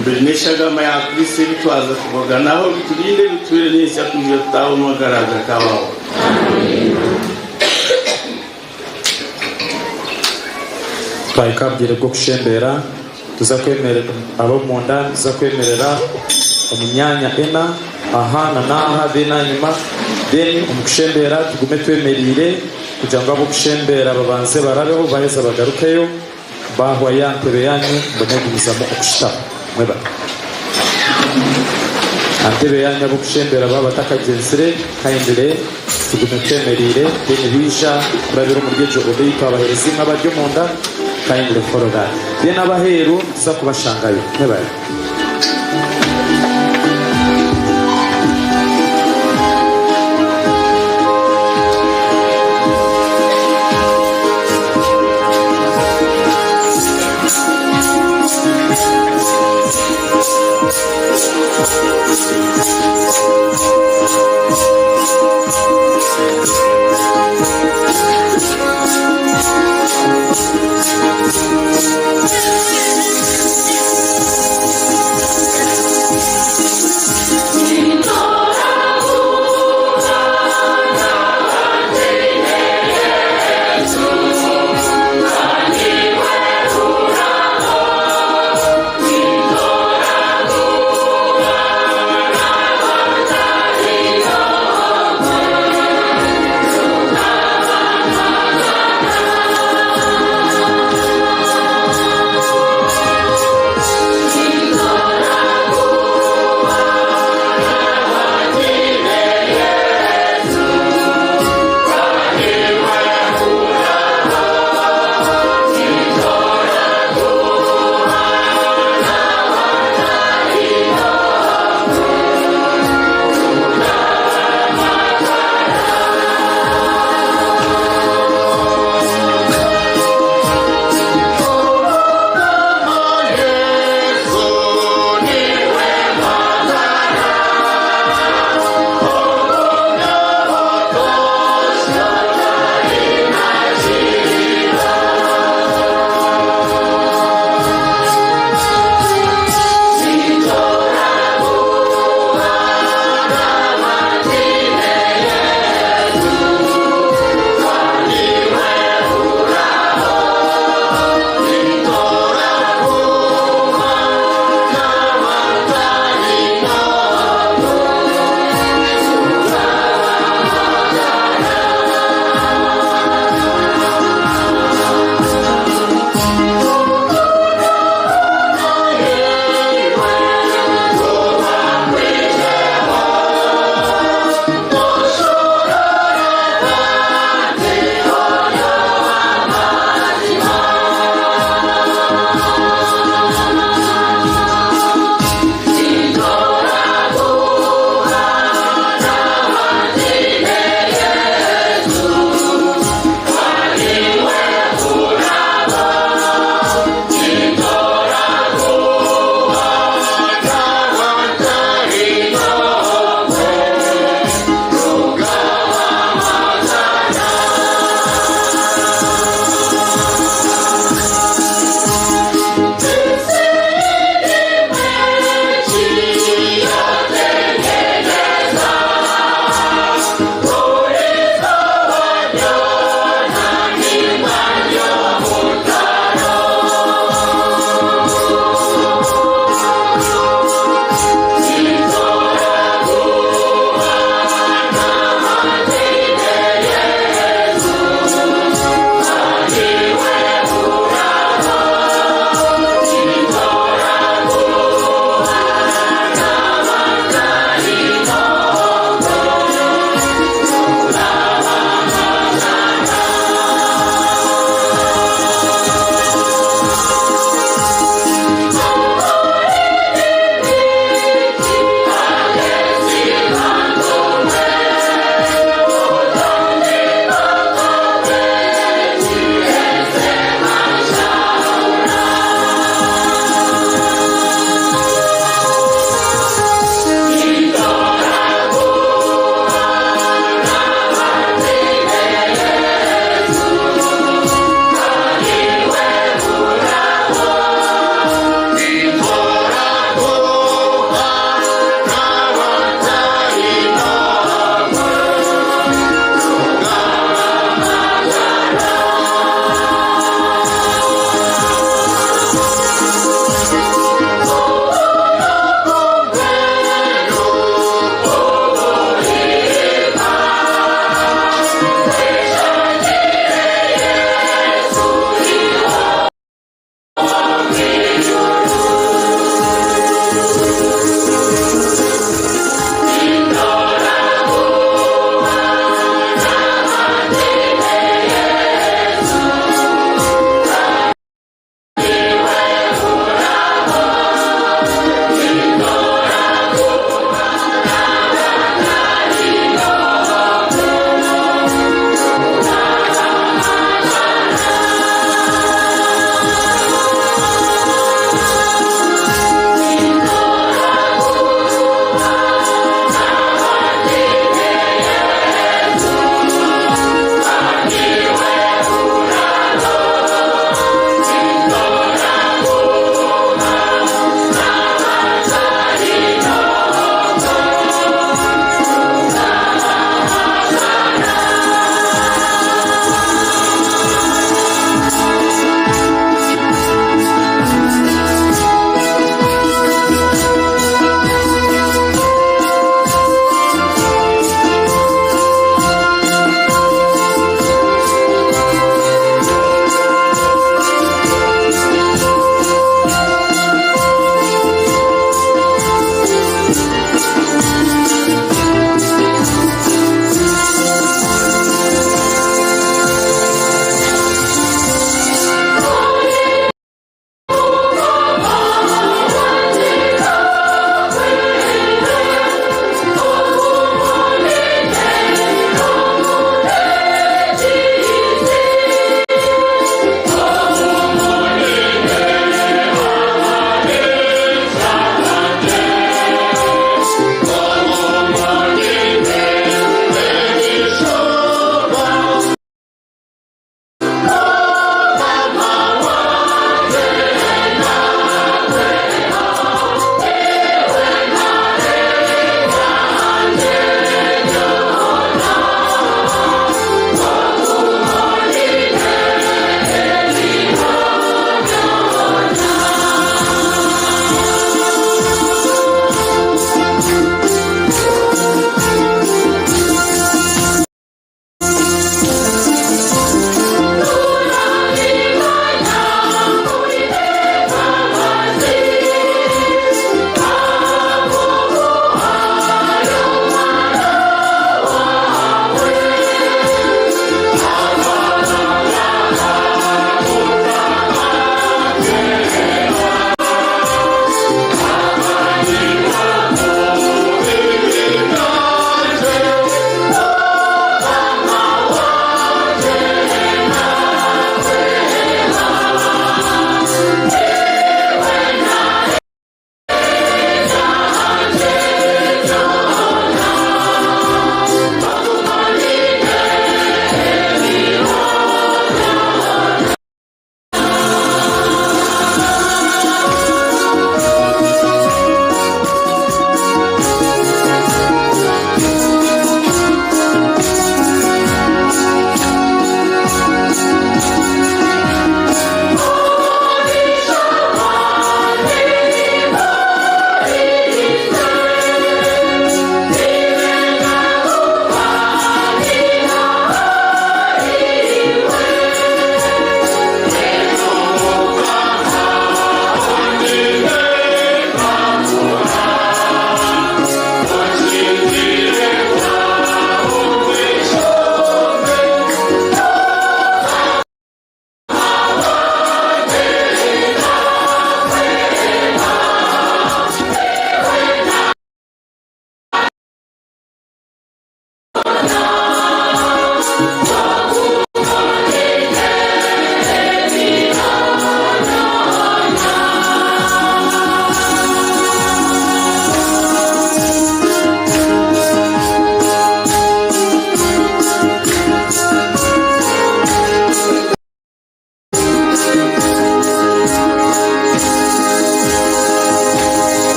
Mbere n'eshagama ya Kristo ebitwaza kubaganaho biturinde bitwire n'ensi yakwija tutaho amagara gakabaho. Twahika bwire bwo kushembera tuza kwemerera abo munda, tuza kwemerera omu myanya ena aha na n'aha, then ahanyuma, then omu kushembera tugume twemerire kugira ngu abokushembera babanze barabeho, baheza bagarukeyo bahwa ya ntebe yanyu mbone kugumizamu okushutama. Mwebale antebe yanyu. Abokushembera baba batakagenzire, kindly tugume twemerire, then bija kurabira omu ryejo odeyi twabahereza inka baryo munda. Kindly follow that. Then abaheru tuza kubashangayo. Mwebale.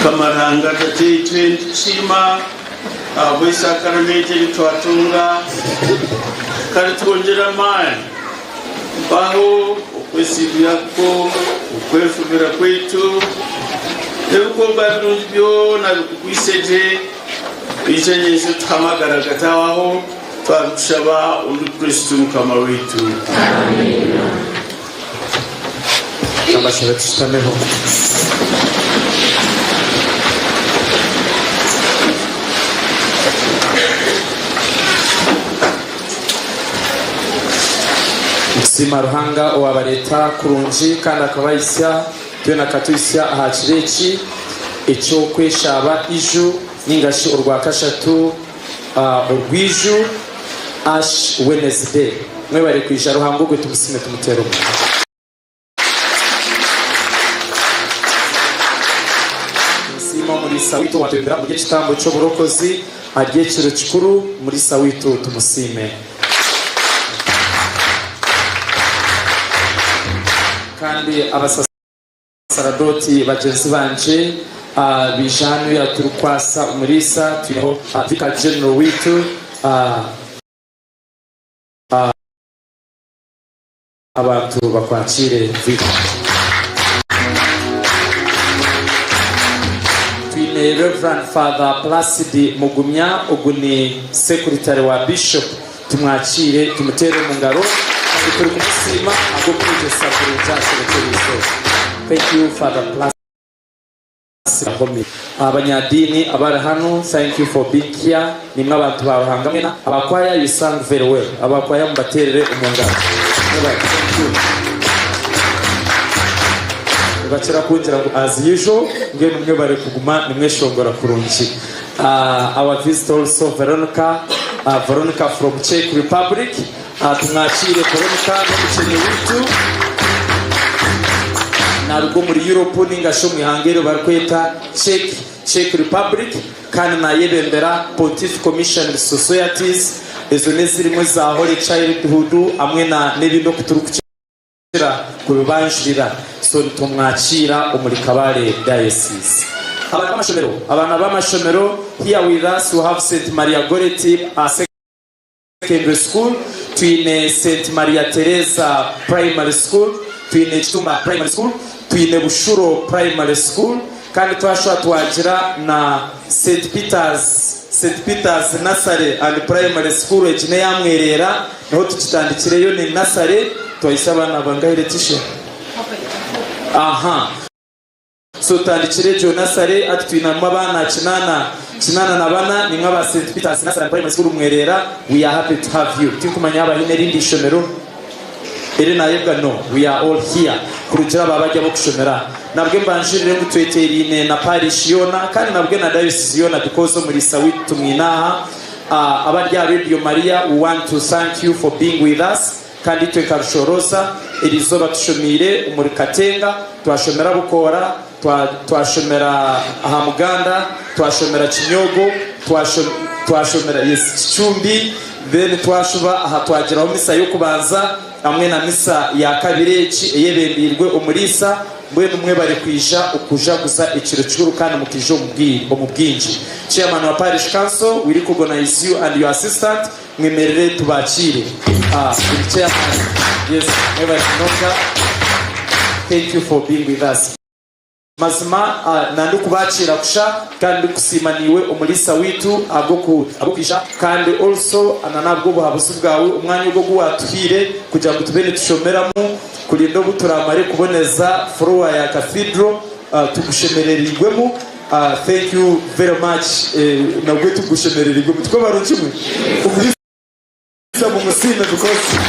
Kamaranga tatiitwe nitusiima ahabw'esakaramenti eri twatunga kandi twongyera amaani mpaho okwesiibirako okwefubira kwaitu n'ebikorwa birungi byona bikukwise gye bijenyeshe tuhamagara gatawaho twabikushaba omu Kristo Mukama waitu. Abashabe tushutameho. Nitusiima Ruhanga owabareeta kurungi kandi akabahisya twena akatuhisya aha kiro eki eky'okweshaaba iju ninga shi orwa kashatu orw'iju Ash Wednesday. Mwebare kwija Ruhanga ogwe tumusime tumutere omugaro. Nsiima omuriisa waitu owatwembera omuri ekitambo ky'oburokozi ahari ekiro kikuru muriisa waitu tumusiime. Kandi abasasaradoti bagyenzi bangye baija hanu turikwasa omuriisa twineho Vicar General waitu abantu bakwakire Vicar. Twine Reverend Father Placide Mugumya ogu ni secretary wa Bishop tumwakire tumutere omu ngaro kandi turi kumusiima ahabw'okwegyesa kurungi aha kiro ky'erizooba. Thank you Father Placide. Abanyadini abari hano, thank you for being here. Nimwe abantu ba Ruhanga mwena. Abakwaya, you sang very well. Abakwaya mubaterere omu ngaro. Thank you. Bakira kungira ngu as usual mbwenu nimwe bari kuguma nimweshongora kurungi. Our visitor also Veronica, Veronica from Czech Republic. Tumwakire Veronica n'omukyeni waitu. Naruga omuri Europe ninga shi omu ihanga eri barikweta Czech Republic kandi nayebembera Pontifical Mission Societies ezo n'ezirimu eza Holy Childhood hamwe na n'ebindi oku turikukira kubibanjurira. So nitumwakira omuri Kabale Diocese. Abaana b'amashomero, abaana b'amashomero here with us we have St Maria Goretti Secondary School, twine St Maria Teresa Primary School, twine Kitumba Primary School, twine Bushuro Primary School kandi twashobora twagira na St Peter's, St Peter's Nursery and Primary School egi n'eyamwerera niho tukitandikireyo ni nursery twahisa abaana bangahe Letitia? Aha. So tutandikire egyo nursery ati twinemu abaana 84 nimwe aba St Peter's Nursery and Primary School mwerera. We are happy to have you. Tinkumanya yaaba haine erindi ishomero eri nayebwa no we are all here kurugira aba bajya bokushomera nabwe mbanjirire ngu tweterine na parish yona kandi nabwe na diocese yona because omurisa waitu tumwinaha. Abarya Radio Maria, we want to thank you for being with us kandi twe karushoroza erizoba tushomire omuri Katenga twashomera Bukora twashomera aha Muganda twashomera Kinyogo twashomera yes Kicumbi then twashuba aha twagiraho misa yo kubanza hamwe na misa ya kabiri eki eyebembirwe omurisa mbwenu mwe bari kwija okujaguza ekiro kikuru kandi mukija omu bwingi. Chairman wa Parish Council, we recognize you and your assistant, mwemerere tubakire. Chairman, yes, mwe bari kunonga. Thank you for being with us. Mazima nandi kubakira kusha kandi kusiima niwe omurisa waitu ahabw'okwija kandi also nabwo obuhabuzi bwawe omwanya ogwo oguwatuhiire kugira ngu tube nitushomeramu kurinda obu turamare kuboneza floor ya cathedral tugushemererigwemu. Thank you very much. Nabwo tugushemererigwemu tukwo barungi mwe omurisa mumusime because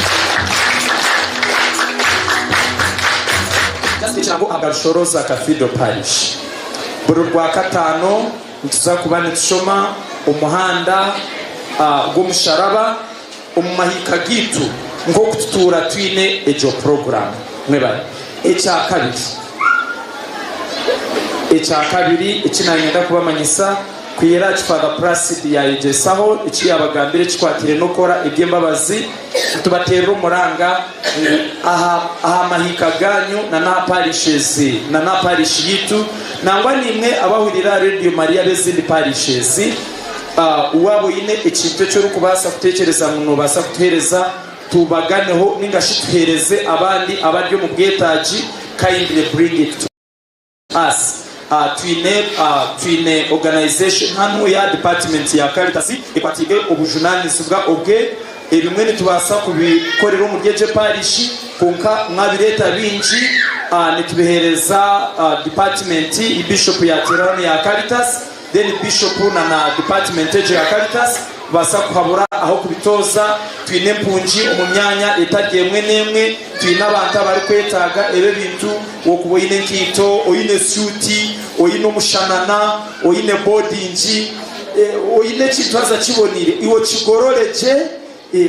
Kirango Agarushoroza Cathedral Parish. Buri rwa katano nituza kuba nitushoma omuhanda gw'omusharaba omu mahika gitu nk'okututuura twine egyo program. Mwebare. Ekya kabiri eki nanyenda kubamanyisa kwira Father Placide yayegyesaho eki yabagambire kikwatire n'okukora eby'embabazi tubaterera omuranga aha mahika ganyu na n'aha parishes na n'aha parish yitu Nangwa nimwe abahurira Radio Maria bezindi parishes, uwabo yine ekintu ekyo orikubaasa kuteekyereza ngu noobaasa kutuheereza, tubaganeho ningashi tuheereze abandi abari omu bwetaagi. Kindly bring it to us. Twine organization hano ya department ya Caritas ekwatiige obujunanizibwa obwe. Ebimwe nitubaasa kubikorera omu ryegye parish, konka mwabireeta bingi, nitubiheereza department bishop yateeraho ya Caritas, then bishop na department egyo ya Caritas basa kuhabura aho kubitoza. Twine empungi omu myanya etari emwe n'emwe, twine abantu abarikwetaaga ebyo bintu. Wokuba oine enkiito, oine suuti, oine omushanana, oine bodingi, oine ekintu haza kibonire, iwe okigorore gye,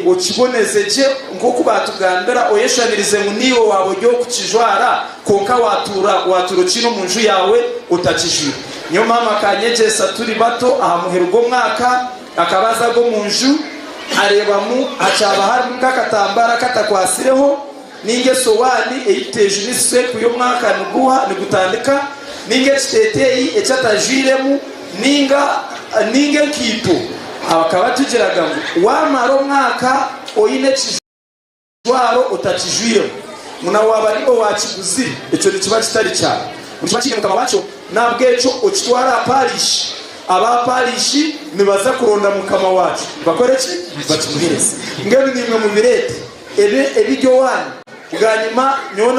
okiboneze gye nk'oku batugambira, oyeshanirize ngu niiwe waaba ori okukijwara, konka watura okiri omu nju yawe otakijwire. Niyo mama akanyegyesa turi bato, aha muheru gw'omwaka akabaza go mu nju arebamu hacyaba harimu nk'akatambara katakwasireho ninga esowani eyitejunise y'omwaka niguha nigutandika, ninga ekiteteeyi ekyatajwiremu, ninga enkiito. Bakaba tugiraga ngu wamara omwaka oine ekijwaro otakijwiremu, muna waba niwe wakiguzire, ekyo nikiba kitari kyawe, nikiba kiri mukama wakyo. Nabwekyo okitwara parish, abaparishi nibaza kuronda mukama wacu bakore ki? Bakimuhereze. Ngeno nimwe mubirete ebiryo wanyu. Bwanyuma nyowe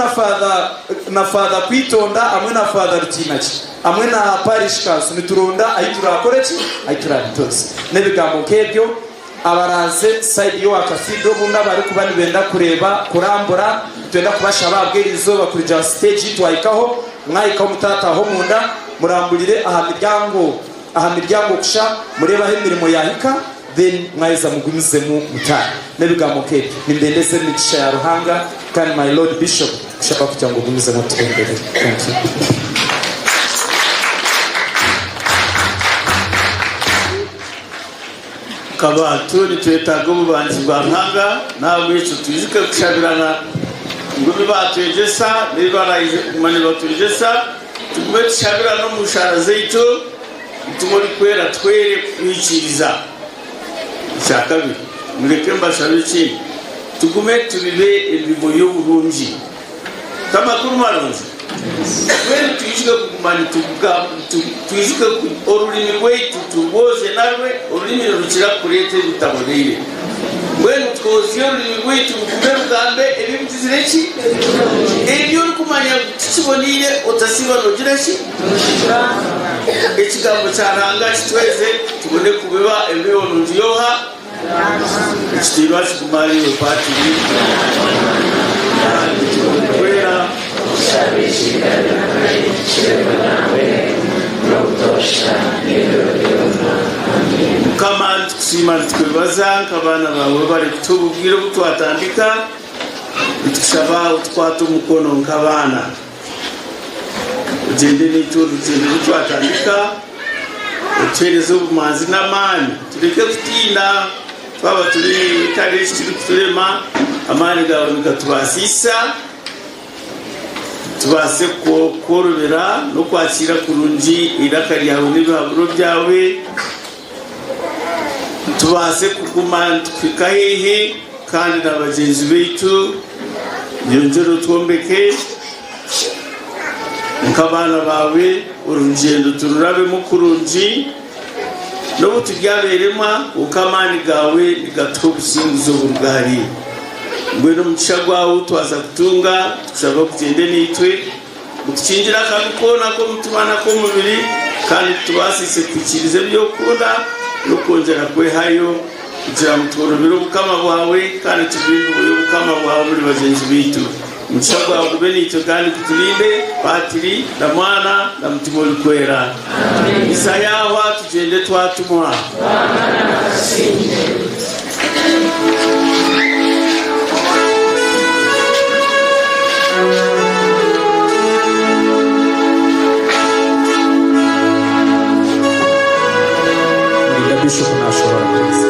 na father kwitonda hamwe na father Rukinaki hamwe na parish council nituronda ahi turakore ki, ahi turabitoza n'ebigambo nk'ebyo. Abaranze side yo cathedral bunda bari kuba nibenda kureba kurambura, twenda kubashaba abwirizo bakurija stage twahikaho, mwahikaho mutataho munda murambulire aha miryango kusha murebaho emirimo yahika, then mwaheza mugumizemu mutara n'ebigambo nk'ebyo. Nimbendeze emigisha ya Ruhanga, kandi my lord bishop kushaka kugira ngo ugumizemu tutembere. Thank you. Kabantu nitwetaaga obubanzi bwa Ruhanga, nahabwekyo twijuke kushabirana ngu nibatwegyesa nibarayije kuguma nibatwegyesa, tugume tushabirana omu nshara zaitu, mutima orikwera twere kwikiriza. Ekyakabiri, mureke mbashabe ekindi, tugume tubibe embibo y'oburungi tamakuru marungi. Twene twijuke kuguma twijuke orurimi rwaitu turwoze narwe, orurimi rukira kureeta ebitaboneire. Mbwenu twozye orurimi rwaitu rugume rugambe ebibugizire ki, ebyo orikumanya tikiboniire otasiba nogira ki. Ekigambo kya Ruhanga kitweze tubone kubiba embibo nungi yoha. Ekitiibwa kiguma ariwe patiri kwera. Mukama, nitukusiima, nitukwebaza nk'abaana bawe bari kutuha obwire obu twatandika. Nitukushaba otukwate omukono nk'abaana, ogyende n'itwe orugendo oru twatandika, otuhereze obumanzi n'amaani, tureke kutiina. Twaba turi kare eki kiri kuturema, amaani gawe nigatubasiisa tubaase kworobera n'okwakira kurungi iraka ryawe n'ibihaburo byawe, tubaase kuguma nitukuhika hehe kandi na bagyenzi baitu. Yongyere otwombeke nk'abaana bawe, orugendo tururabemu kurungi n'obu turyaberema, konka amaani gawe nigatuha obusinguzi oburugari. Mbwenu omugisha gwawe twaza kutunga, tukushaba kugyende n'itwe, butukingira akabi koona k'omutima n'ak'omubiri, kandi tubaasise kuhikiriza ebyokunda n'okwongyera kwehayo kugira ngu tworobere obukama bwawe kandi tubimbe obukama bwawe muri bagyenzi baitu. Omugisha gwawe gube n'itwe kandi kuturinde, Patiri na Mwana na Mutima Orikwera. Misa yahwa, tugyende twatumwa. Murinda bishop nashobora kuza.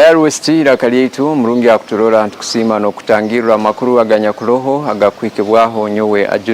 Royal West iraka lyaitu murungi akuturora ntukusiima n'okutangirra amakuru aganyakuroho agakwikibwaho nyowe Ajuna.